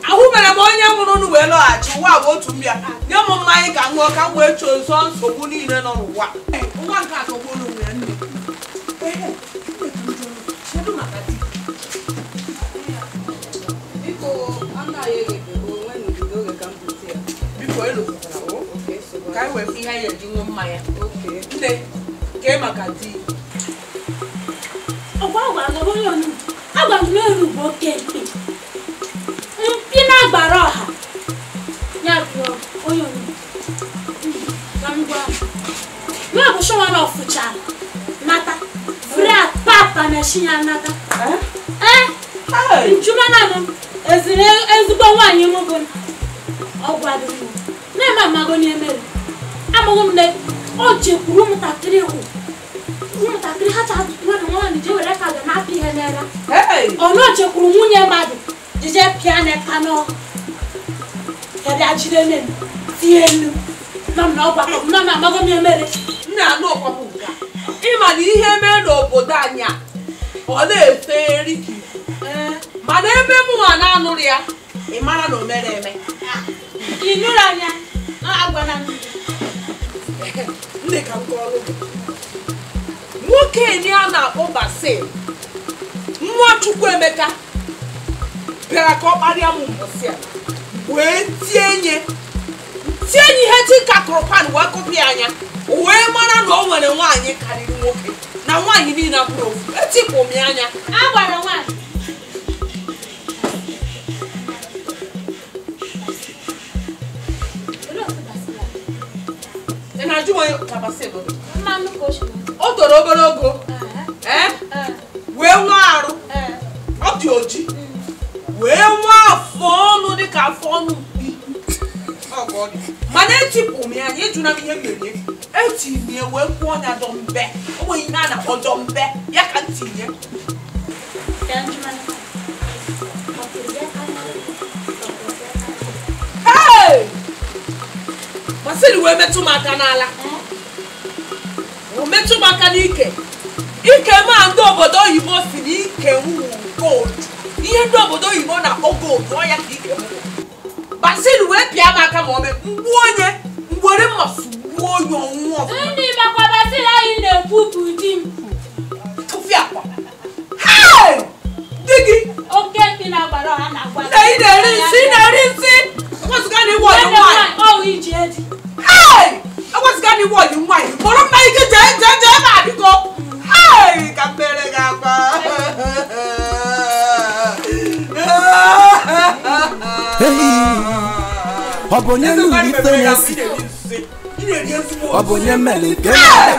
ahụ mere m onye nwụrụ nụ wee lọghachi ụwa awa otu mbịa. Nye m mmanya ka m ṅụọ ka m wee chọọ nsogbu niile nọ n'ụwa. Ụwa nke atọgbuola onwe ya nne. Biko elokwara o. Ka anyị wee fụ ihe anyị eji ṅụọ mmanya. Nne, kee maka di. Ọgwa agwa m n'olu bụ oke mkpi. Mkpi na-agbara ọha. Ya bụ onye onugbu. Ka m gwa. Ya bụ shọwa na ọfụchara. Nata. Fere papa na shi ya nata. Ee? Njuma na m eziri ezigbo nwaanyị m bụ ọgwa dị m. Na-eme amago n'emere. Amaghị m na o jekwuru ụmụntakịrị hụ. Ụmụntakịrị ha chara nwaanyị je were ka ga na-apị ihe n'era. Ọ na o jekwuru nwunye mmadụ jije pịa n'aka n'ọkụ. Ya bịa jide nne m tie nnu. Nọ m na ọgbakọ m nọ m amago m emere. Nna anụ ọkwapụ nke a. Ịma na ihe mee n'obodo anyị a ọ na-efegharị ka ifu. Mana ebe m nwa na-anụrụ ya ị mara na o mere eme. Ị nụrụ anya na agwana m. Nne ka m kọọrọ gị. Nwoke ni a na-akpọ Basil, nwa Chukwuemeka bịara ka ọ kparịa m mbọsị a wee tie nye ihe chi ka kụrụ pan wee kụpụ ya anya wee mara na o nwere nwaanyị karịrị nwoke na nwaanyị niile abụrụ ofu. Etipụ m ya anya. A gwara nwaanyị. Ị na-ajụ m onye ka Basil bụ? O toro ogologo. Wee nwee arụ. Ọ dị oji. Wee nwee afọ ọnụ dịka afọ ọnụ mkpi. Mana etipụ m ya anya ịjụna m ihe m mere. Etinye wee kwụọ ya dọmbe. O nwere ihe a na-akpọ dọmbe ya ka ntinye. Hey! Masịrị wee metụ m aka n'ala. O metụ m aka n'ike. Ike ma ndị obodo oyibo si na ike wụ gold. Ihe ndị obodo oyibo na-akpọ gold ọ ya ka ike wụ. Basịrị wee pịa m aka ma ọ mee mgbu onye mgbere mma sugbuo onye ọnwụọ. Ndị makwa Basịrị anyị na-ekwu bụ di m. Tụfịa akwa. Hey! Di gị. Oke mkpi na-agbara ọha na-agwa. Ị na-eri nsị, ị na-eri nsị. Ekwesịga na ịwụ ọyị nwaanyị. Ọ iji eji. Hey! Ekwesịga na ịwụ ọyị nwaanyị. Kpọrọ mma ike jee jee jee ma biko. Hey! Ka mmere gị akwa. Ọ bụ onye nụrụ ife na-esi. Ọ bụ onye mere nke na-eme.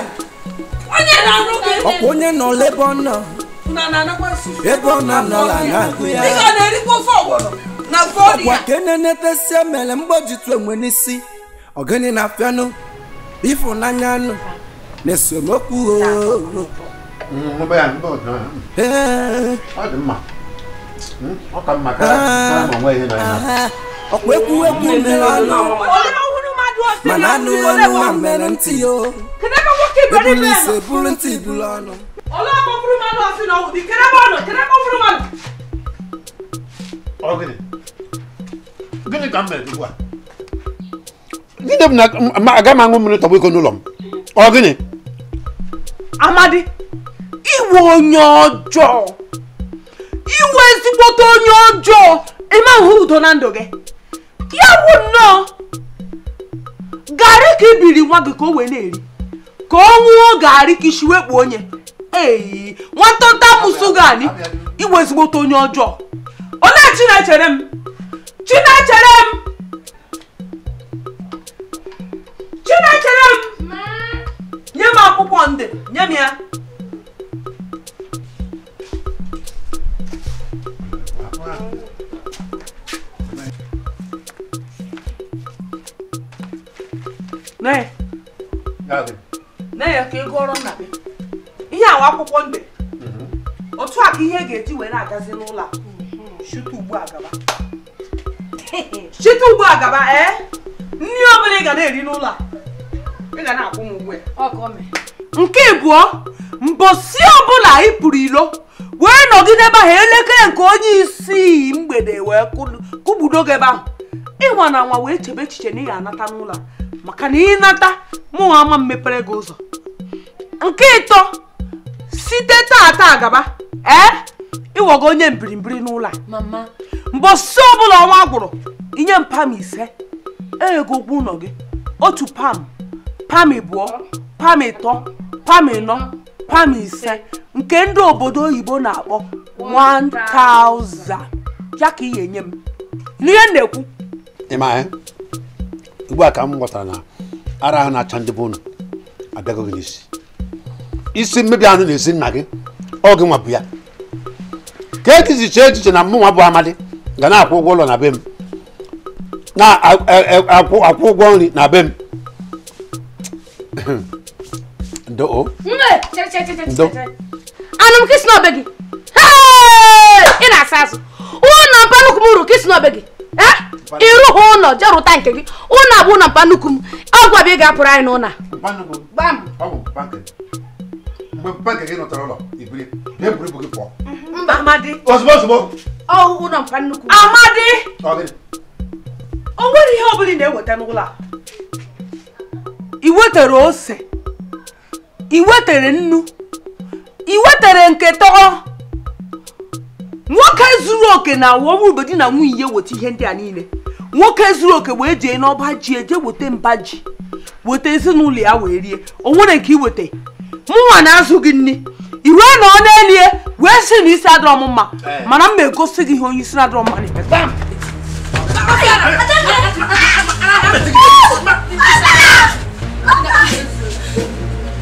Ọ bụ onye nọ n'ebe ọ nọ. Ebe ọ na-anọla na-agụ ya. Ọkwa ka enenetesi mere mgbojitu enwe n'isi. Ọgịnị na-afịanụ, ịfụnanya nụ, na esemokwu. Ọkwa ekwu ekwu mere anụ, mana anụ anụ ma mere ntị yo. Ebulu ise bulu ntị bulu ọnụ. Gịnị ka m mere ugbu a? Gịnị bụ na aga m aṅụ mmiri tọgbọ iko n'ụlọ m? Ọ gịnị? Amadi, iwe onye ọjọọ. Iwe ezigbote onye ọjọọ. Ịma hụ udo na ndụ gị. Ya bụ nnọọ. Garị ka i biri nwa gị ka o wee na-eri. Ka ọ ṅụọ garị ka isi wekpu onye. Ee, nwata musu gani. Iwe ezigbote onye ọjọọ. Olee Chinechere m? Chinechere m! Chinechere m! Nye m akwụkwọ ndị, nye m ya. Nee. Nee ya ka ị gụọrọ nna gị. Ihe awa akwụkwọ ndị. Otu a ka ihe ga-eji wee na-agazi n'ụlọ a. Shite ugbu a gaba. Shite ugbu a gaba, ee? Nri ọbụla ị ga na-eri n'ụlọ a, ị ga na-akwụ m ụgwọ ya. Nke ịbụọ, mbọsị ọbụla ị pụrụ ilo wee nọgide ebe ahụ elekere nke onye isii mgbede wee kụgbudo gị ebe ahụ. Ịnwa na nwa wee chebe echiche na ị ga-anata n'ụlọ a, maka na ịnata mụ ama m mepere gị ụzọ. Nke ịtọ, site taata gaba, ee? Ịwọgo onye mbirimbiri n'ụlọ a. Mbọsị ọbụla ọnwa gwụrụ, inye m pam 5, ego ụgwọ ụlọ gị. Otu pam, pam 2, pam 3, pam 4, pam 5, nke ndị obodo oyibo na-akpọ 1000. Ya ka ị ga-enye m. N'ihe m na-ekwu. Ị ma ugbu a ka m ghọtara na ara ahụ na-acha ndị be unu abịago gị n'isi. Isi mmebi ahụ na-esi nna gị, ọ gị nwa bụ ya. Ka echiche chee echiche na mụ nwa bụ Amadi ga na-akwụ ụgwọ ụlọ na be m, na-akwụ ụgwọ nri na be m. Ndo. Ndo. Anụ m kisi n'obe gị. Ị na-asa azụ. Ụlọ mpa nnukwu m uru kisi n'obe gị. Ịrụghị ụlọ jee rụta nke gị. Ụlọ bụ ụlọ mpa nnukwu m. Ọ gwa bụ ị ga-apụrụ anyị n'ụlọ a. Gbam. Mgbe mpa nke gị nọtara ụlọ, ibiri, na-eburu ibu gị pụọ. Mba. Amadi. Ozugbo ozugbo. Ọ ụlọ mpa nnukwu. Amadi. Ọ gịnị? O nwere ihe ọ bụla ị na-eweta n'ụlọ a. I wetere ose. I wetere nnu. I wetere nke tọrọ. Nwoke zuru oke na awọ di na nwunye ya weta ihe ndị a niile. Nwoke zuru oke wee jee n'ọba ji eje weta mba ji. Weta ezinụlọ ya wee rie. O nwere nke iweta. Mụnwa na-azụ gị nri. I wee nọ n'elie wee sị na isi adọrọ m mma. Mana m egosi gị ihe onye isi na-adọrọ mma na-eme.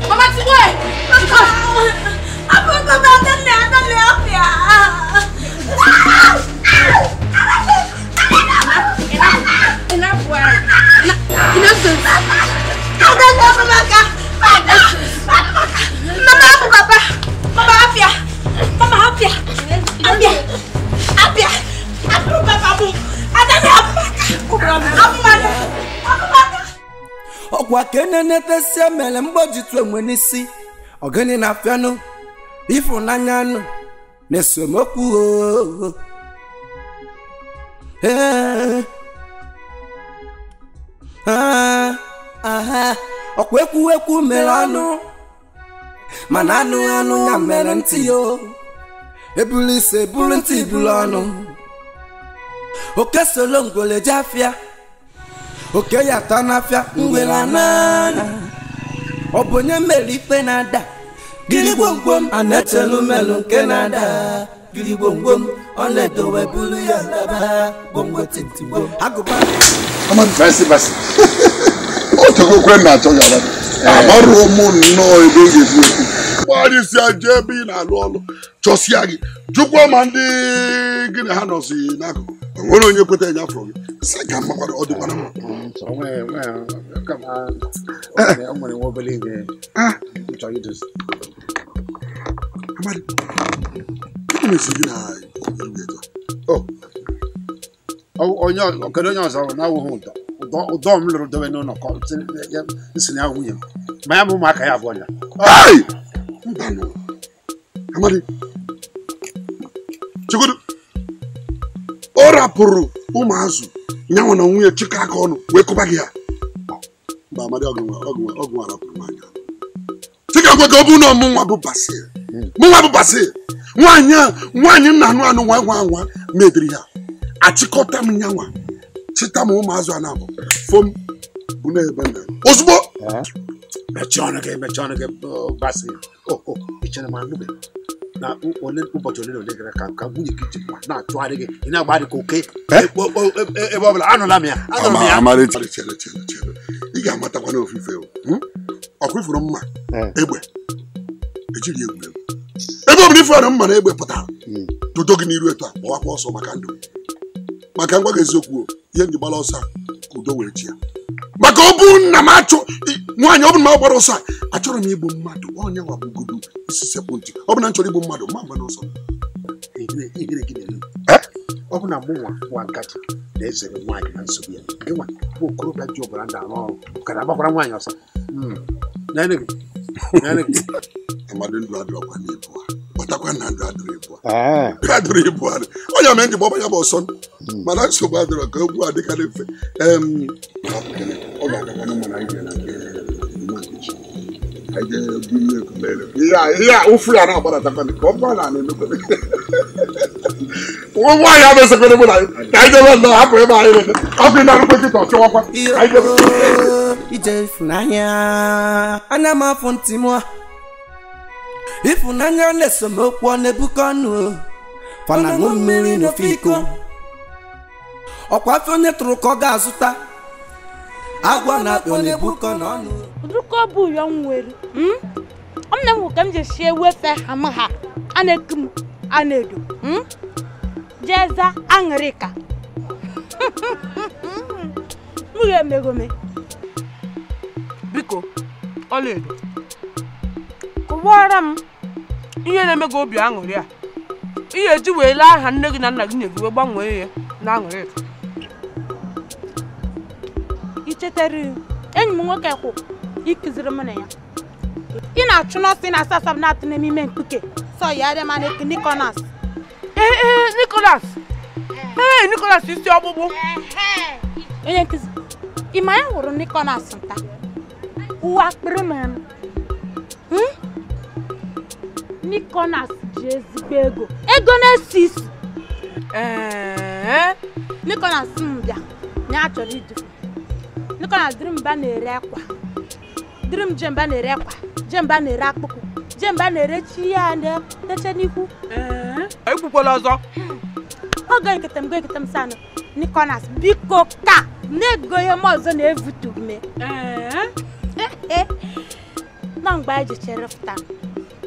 Mama Tiboy! Enough. Ọka enenetesi mere mgbojitu enwe n'isi. Ọgịnị na-afịanụ ịfụnanya nụ na esemokwu o. Ee. Ah, aha. Ọkwa ekwu ekwu mere anụ, mana anụ anụ ya mere ntị yo. Ebulu ise bulu ntị bulu ọnụ. Oke solo ngwele je afịa, oke ya ta n'afịa ngwele anana. Ọ bụ onye mere ife na-ada gịrị gwomgwom, a na-echelu melu nke na-ada gịrị gwomgwom. Ọ na-edowe bulu ya daba gwomgwo tintigbo agụba. Basi basi. O tego kwe na-achọ gị ala. Amarụ m nnọọ ebe ị ga-esi okwu. Gbarịsịa jee ebe ị na-alụ ọlụ. Chọsịa gị. Jụkwa ma ndị gị na ha nọzi n'akụkụ. O nwere onye kweta ya afọ gị. Sị ka mma kwado ọ dịkwana mma. O nwere nwa obere ihe m chọrọ idozi. Amadi, gịnị mesi gị na iru etu a? Onye kedu onye ọzọ na-awụghị ụdọ ụdọ m lụrụ dobe n'ụlọ ka nsị na nwunye m ma ya bụ ụmụaka ya abụọ ya. Hey! Mbanụ. Amadi. Chegodu. Ọ rapụrụ ụmụazụ nyanwa na nwunye chịkọ aka ọnụ wee kụba gị ya. Mba Amadi ọgụ nwa rapụrụ nwaanyị ahụ. Chika gwa gị ọ bụ na ọmụ nwa bụ Basil. Mụ nwa bụ Basil. Nwaanyị a nwaanyị m na-anụ anụ nwa nwa nwa mebiri ya. Achịkọta m nyanwa chịta m ụmụazụ a na-abụ fom bụ n'ebe nna ozugbo. Mechie ọnụ gị mechie ọnụ gị Basil. O ichere m anụbe na ole ụbọchị ole na ole gara ka nwunye gị ji nwa na-achụgharị gị ị na-agbagharị ka oke ebe ọ bụla anụla m ya anụla m ya. Amadi chere chere chere ị ga-amatakwa n'ofufe o. Ọkwa ifuru mma egbe ejiri egwu egwu ebe ọ bụla ifuru mma na egbe pụtara dodo gị n'iru etu a gbawakwa ọsọ maka ndụ maka ngwa gị eziokwu o ihe ndị gbara ọsọ a ka udo wee chi ya maka ọ bụ nna m achọ nwaanyị ọ bụ na m gbara ọsọ a achọrọ m igbu mmadụ onye nwa bụgodu isi sekpụ ntị ọ bụ na m chọrọ igbu mmadụ ma mgbe n'ọsọ. Ihere gị na-eme ọ bụ na mụ nwa nwa ngaji na-ezere nwaanyị na nsogbu ya gị nwa bụ okorobịa ji ọbara na-arụ ọrụ ka na-agbakwara nwaanyị ọsọ. Nene gị nene gị. Amadi ndụ adịrọkwa n'ibu a kpọtakwa na ndụ adịrọ ibu a adịrọ ibu a onye mere nji gbaba ya bụ ọsọ mana nsogbu adịrọ ka okwu adịkarị mfe. Ọ ga-agakwana mana anyị ga na nke anyị ga-ebu ekumere ihe a ụfụ ya na-agbadatakwa ka ọ bụrụ na na-emekwere nwa nwaanyị a na-esekwere mụ na ka anyị jebe nnọọ hapụ ebe anyị nọ ọkụ ị na-arụkwa nkịta ọchịwakwa anyị jebe. Ije ịfụnanya anya m afụ ntị m ịfụnanya na-esomokwu ọ na-ebukọ ọnụ fana ṅụ mmiri n'ofe iko ọkwa afọ onye tụrụ ka ọ ga-azụta agwọ na-akpị ọ na-ebukọ n'ọnụ. Ụdụrụkọ bụ ụyọ m nwere ọ m na-enwe ka m ji sie wefe ha m ha a na-eku m a na-edo jeza aṅụrịka m ga-emegome. Biko ọlaedo kụwara m ihe na-eme gị obi aṅụrị a ihe eji wee lee aha nne gị na nna gị nye gị wee gbanwee ya na aṅụrịka. I chetara enyi m nwoke kwụ ịkụziri m na ya ị na-achụ n'ọsọ ị na-asa asa na-atụ n'ime ime mkpuke sọ ya dị ma na Nicholas. Ee Nicholas ee Nicholas isi ọkpụkpụ onye nkụzi ị ma ya hụrụ Nicholas nta ụwa akpịrị m Nicholas ji ezigbo ego ego na-esi isi. Ee Nicholas m bịa ya chọrọ idufu Nicholas dịrị mba na-ere akwa dịrị m jemba na-ere akwa jemba na-ere akpụkpụ jemba na-ere chi ya na-eche n'ihu. Ekwukwala ọzọ oge ekete m go ekete m sanụ Nicholas biko ka na-ego ihe m ọzọ na-evutu m na mgbe anyị jechere fụta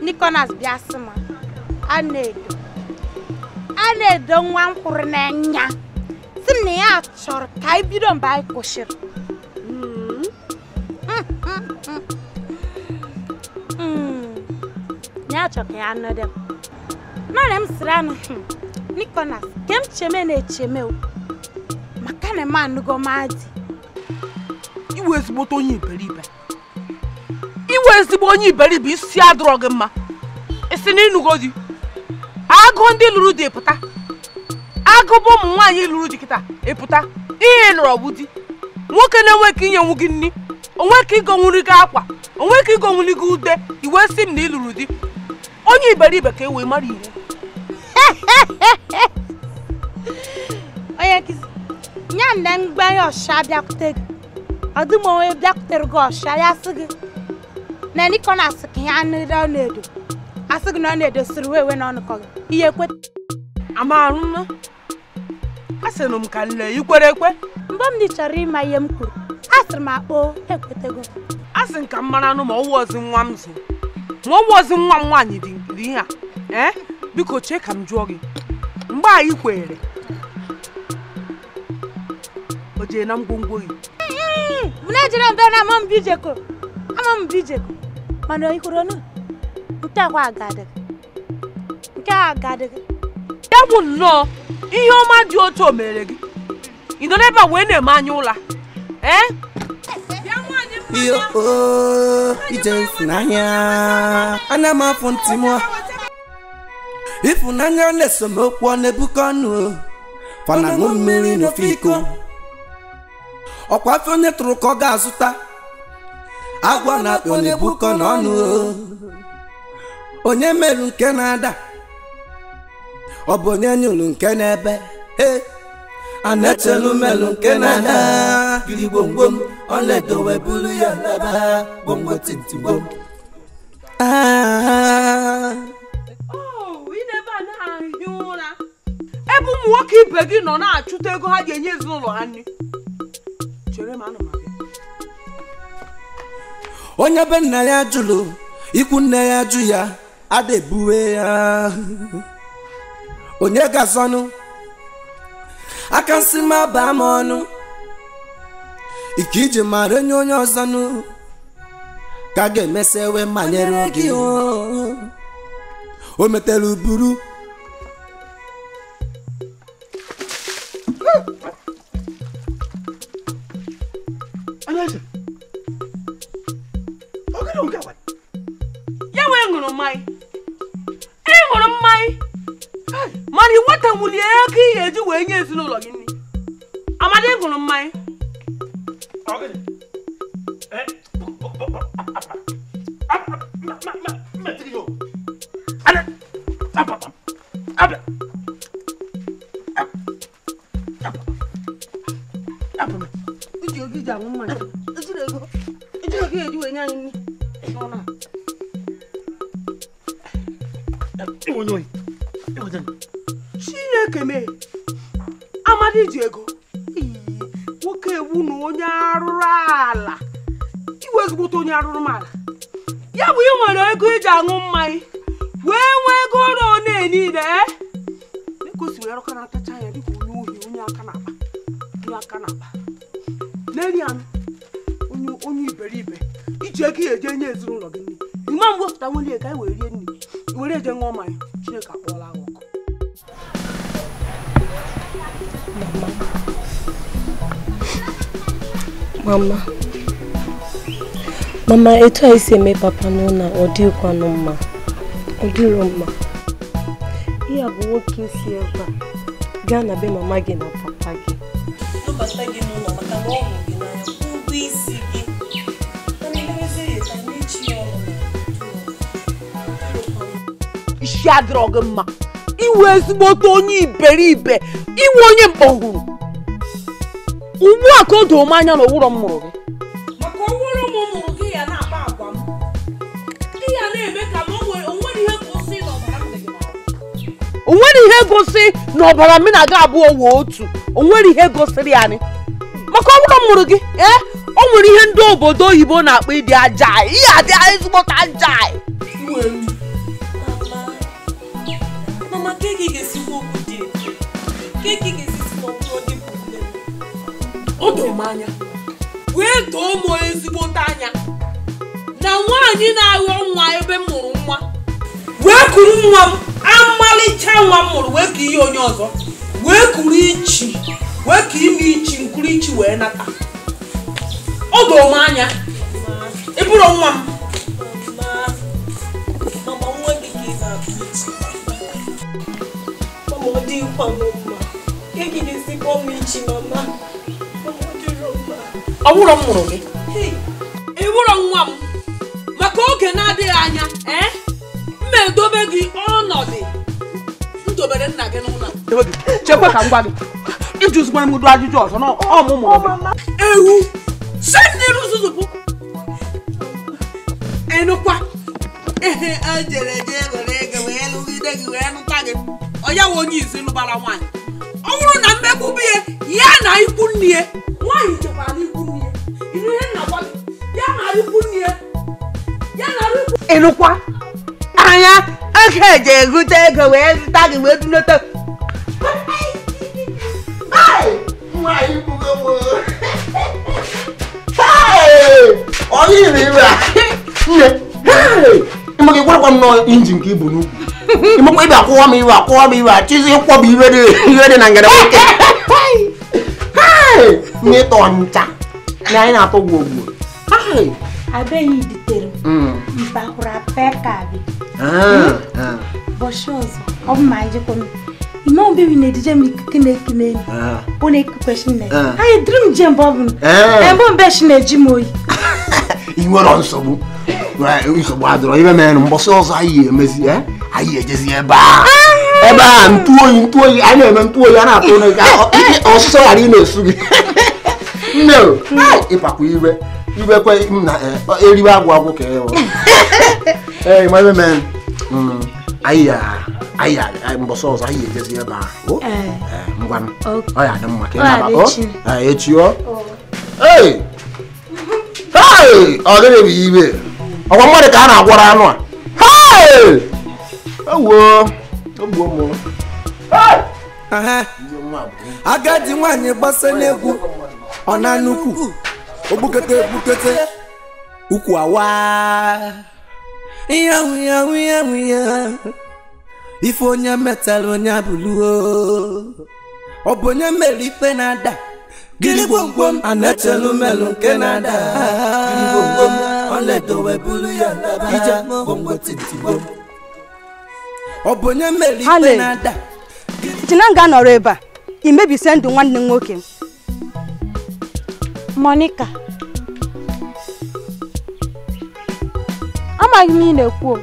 Nicholas bịa sị m a na-edo nwa m kwụrụ n'anya sị m na ya chọrọ ka anyị bido mgbe anyị kwụsịrị. Ya chọrọ ka ya nọdụ m naanị m sịrị anụ Nicholas ke m cheme na-echeme o maka na m anụgo m adị iwe ezigbote onye iberibe. Iwe ezigbo onye iberibe isi adịrọ gị mma. Isi na ịnụgo di. Agụ ndị lụrụ di pụta. Agụ bụ ụmụ nwaanyị lụrụ di kịta ịpụta. Ihe nụrụ bụ di. Nwoke na-enwe ka inye nwu gị nri, onwe ka igonwuri gị akwa, onwe ka igonwuri gị ude, iwe sị m na ị lụrụ di. Onye iberibe ka e wee mara ihe. Onye nkụzi, nya na mgbanye ọsha bịakwute gị. Ọdụm onwe bịakwutere gị ọsha ya sị gị na nịkọ na-asị ka ya nri ọ na-edo. Asị gị na ọ na-edo siri wee wee na ọnụkọ gị. Ihe ekwe. Amarụ m. Asịrị m ka nle ikwere ekwe. Mgbe m dị chọrọ ịma ihe m kwuru, asịrị m akpọ ekwetego. Asị m ka m mara anụ ma ọwụ ọzi nwa m zụ. Ma ọwụ ọzi nwa m nwaanyị dị ihe a. Ee, biko chee ka m jụọ gị. Mgbe anyị kwere, o jee na ngwongwo gị. Mụ na-ejere mbe na ama m bijeko. Ama m bijeko. Mana ikwuru ọnụ, nke akwa agadịghị. Nke a agadịghị. Ya bụ nnọọ ihe ọma dị otu o mere gị. Ị nọ n'ebe a wee na-eme anya ụla. Ee? Iyo o ije ịfụnanya ana m afụ ntị m. Ịfụnanya na-esomokwu ọ na-ebukọ ọnụ o. Fana ṅụ mmiri n'ofe iko. Ọkwa afọ onye tụrụ ka ọ ga-azụta. Agwa na-akpị ọ na-ebukọ n'ọnụ o. Onye merụ nke na-ada, ọ bụ onye nyụrụ nke na-ebe. Ee, a na-echelu melụ nke na-ada. Giri gwomgwom, ọ na-edowe buru ya laba. Gwomgwo tintigwom. Ebe ụmụ nwoke ibe gị nọ na-achụta ego ha ga-enye ezinụlọ ha nri. Chere m anụ m abịa. Onye be nna ya jụrụ, ikwu nne ya jụ ya, ada ebuwe ya. Onye ga-azọnụ aka nsị m aba m ọnụ. Ike iji mara enye onye ọzọnụ ka a ga-emesi ewe manyere gị. O metere uburu. Ya wee ṅụrụ mmanya. Ị ṅụrụ mmanya. Mana ị nwetanwuli ego ị ga-eji wee nye ezinụlọ gị nri. Amadi ị ṅụrụ mmanya. Chineke mee. Amadi ji ego. Nwoke ewu na onye arụrụ ala. Iwe ezigbote onye arụrụ m ala. Ya bụ ị nwere ego iji aṅụ mmanya wee nwee ego ọrụ one niile. Dịka o si wee rọka na-atacha ya dịka onye ohi, onye aka na-akpa. Onye aka na-akpa. N'eri anụ, onye iberibe. Iji ego ya eje nye ezinụlọ gị nri. Ịma m wepụta nwere ka anyị wee rie nri. Were eje ṅụọ mmanya. Chineke akpọọla gị ọkụ. Mama, mama, etu a isi eme papa n'ụlọ ọ dịghịkwanụ mma. Ọ dịrọ mma. Ihe a bụ nwoke si ebe a gaa na be mama gị na papa gị. Nabata gị n'ụlọ maka na ọ hụrụ gị n'anya, kwụọ ụgwọ isi gị. Mana emezie ya ka mechi ya ọnụ. Isi adịrọ gị mma. Iwe ezigbote onye iberibe, iwe onye mkpọhụrụ. Ugbu a ka o doo m anya na owurọ m mụrụ gị. Maka owurọ m mụrụ gị ya na-akpa agwa m. Ị ya na-eme ka m onwere ihe gosi na ọbara m dị gị n'ahụ. Onwere ihe gosi na ọbara m na-aga abụọ wee otu. Onwere ihe gosiri ya ni. Maka owurọ m mụrụ gị, ee, o nwere ihe ndị obodo oyibo na-akpọ ịdị aja. Ihe adị ezigbote aja. Mama, keki ga-esikwa okwu dị etu. Keki ga-esi na ọbụrụ gị bụ nne m. O doo m anya. Wee doo m ezigbote anya na nwaanyị na-aghọ nwa ebe m mụrụ nwa wee kuru nwa m amalịcha nwa m mụrụ wee ka ihe onye ọzọ wee kuru ichi wee ka ime ichi nkuru ichi wee nata. O doo m anya. Ị bụrụ nwa m. dịkwa m mma. Ka gị ga-esikwa m ichi mama. Mama dịrọ mma. Ọ wụrọ m mụrụ gị. Ị wụrọ nwa m. Maka oge na-adịghị anya, m edobe gị ọnọdụ m dobere nna gị n'ụlọ. Chekwa ka m gwa gị. Ịjụzikwara m ụdị ajụjụ ọzọ na ọ mụ mụrụ gị. Ewu! Si n'iru zuzupụ! Enukwa! Ehe, ejere eje were ego wee lụgide gị wee nụta gị. Ọ ya wụ onye izi lụbara nwaanyị. Ọ bụrụ na mmegbu ya, ya na ikwu nne ya. Nwaanyị chekwara ikwu nne ya. Ịnụ ihe nna gwa gị? Ya na ikwu nne ya. Ya na ikwu. Enukwa! Anya oge eje egute ego wee zụta gị wee dunata. Ịma gị gwakwa m nọ injin ka ibu n'ukwu. Ịmakwa ịbịa akwụwa m iwe akwụwa m iwe achịzi ịkwọbụ iwe dị na ngara nwoke. Nne ịtọ ncha na anyị na-atọ gwogwo. Abeghị ditere m mpahụrụ apekabi. Bọchị ọzọ, ọ bụ ma anyị jekwa m. Ime obibi na-edije m ikuku na-eku n'elu. Ọ na-ekukwesị nne. Anyị dịrị m je mbọ bụ m. Mbọ mbe shi na-eji m oyi. I nwere nsogbu. Nsogbu adịrọ ibe mere mbọsị ọzọ anyị emezi anyị ejezi ebe a. Ebe a ntụoyi anyị na-eme ntụoyi a na-atụ n'oge ọsụsọ ghara ị na-esu gị. Nne ịpakwa iwe iwe kwe m na eriwe agwụ agwụ ka ịhụ. Ee ma ibe mere anyị anyị mbọsị ọzọ anyị ejezi ebe a. Ngwanụ ọ ya adị mma ka ị naba echi o. Ee! Hey! Ọ gịnị bụ iwe? Ọkwa mmadụ ka a na-agwọrọ anụ a. Hey! Ewuo! Ogbuo m. Agadi nwaanyị gbasa n'egwu ọ na-anụkwu ogbukete egbukete ukwu awa ihe ihe ihe ife onye metara onye abụluo ọ bụ onye mere ife na-ada gịnị gwomgwom a na-echelu melụ nke na-ada gịnị gwomgwom ọlaedo wee buru ya laba ije gwomgwo tintigwom ọ bụ onye mere ife na-ada. Chinanga nọrọ ebe a imebise ndụ nwanne m nwoke. Monica, amaghị m ị na-ekwu.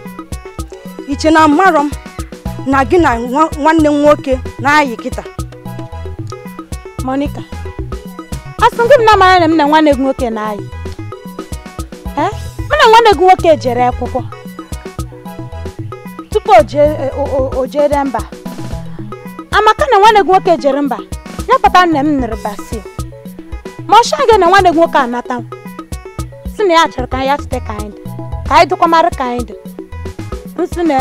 Iche na mmarọ m na gị na nwanne m nwoke na-ayị kịta. Monica, asị gị m na amara na m na nwanne gị nwoke na-ayị. Mụ na nwanne gị nwoke jere akwụkwọ tupu o jere mba. Amaka na nwanne gị nwoke jere mba ya pata nne m nụrụ basi. Ma ọ sị gị na nwanne gị nwoke anata si na ya chọrọ ka ya chite ka anyị dị ka anyị dịkwa mara ka anyị dị nsị na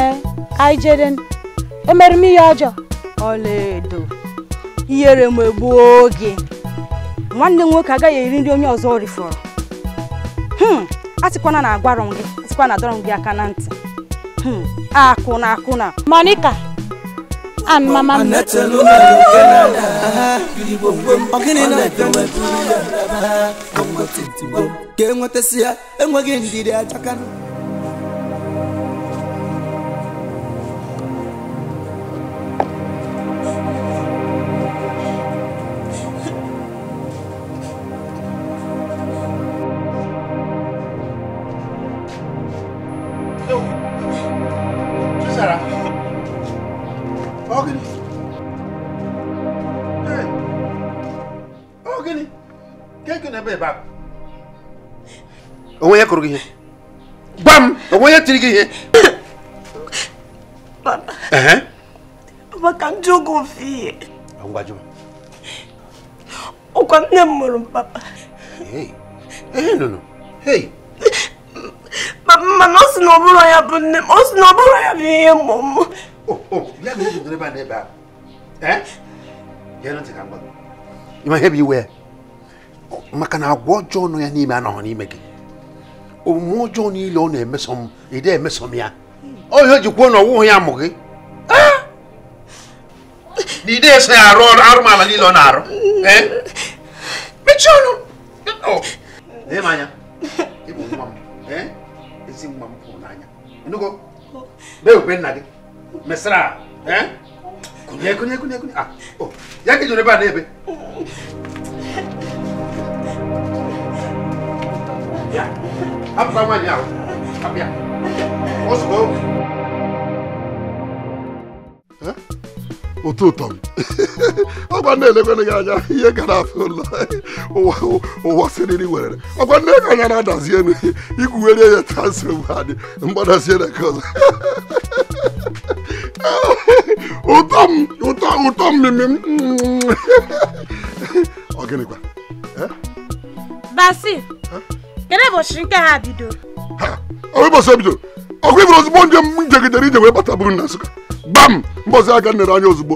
ka anyị jere emere m ihe ọjọọ. Ọlaedo, ihere m egbuo gị. Nwanne m nwoke agaghị eri nri onye ọzọ rifọrọ. Asịkwana na agwarọ m gị, asịkwana na adọrọ m gị aka na ntị. Akụna akụna. Monica, and mama m. Ka enwetasị ya enweghị ndidi ajaka. Onwe ya kụrụ gị ihe. Gwa m, onwe ya tiri gị ihe. Papa. Papa ka m jụọ gị ofu ihe. Ngwa jụọ. Ọkwa nne m mụrụ m papa. Ee, no no. Hey. Papa, mana ọ sị na ọ bụrụ ya bụ nne m, ọ sị na ọ bụrụ ya bụ ihe mụ m. Oh, ya mere iji ebe a n'ebe a. Gee ntị ka m gwa gị. Ịma ihe bụ iwe ya? Maka na agwa ọjọọ nọ ya n'ime anọghị n'ime gị. Omume ọjọọ niile ọ na-emeso m, ị emeso m ya. Ọ ihe o ji kwuo na ọwụghị ya mụ gị. Na ide eso ya arụ ọrụ arụmala niile ọ na-arụ. Mechie ọnụ. Lee m anya. Ị bụ nwa m. Ezi nwa m pụrụ n'anya. Ịnụgo? Bee okwe nna gị. Mesara. Kunye. Ah, oh. Ya ka ijere ebe a na-ebe. Ya. Hapụkwa nwaanyị ahụ. Hapụ ya. Ozugbo. Ụtọ ụtọ m. Ọgwa na-elekwana gị anya ihe gara afọ ụlọ ụwa siriri werere. Ọgwa nne gị anya na-adazi elu igwuwerie ya taa nsogbu adị mgbadazie na nke ọzọ. Ụtọ m ụtọ mmemme m. Ọ gịnịkwa? Basi, kedu ụbọchị nke ha bido? Ọ ụbọchị bido. Ọkwa iburu ozugbo njem m jegidere ije wee bata buru na Nsụka. Gbam! Mbọsị aka nere anya ozugbo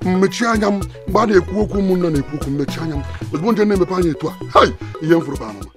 mmechi anya m mgbe a na-ekwu okwu ụmụnna na-ekwu okwu mmechi anya m ozugbo nje na-emepe anya etu a hai ihe m fụrụ bụ amụma.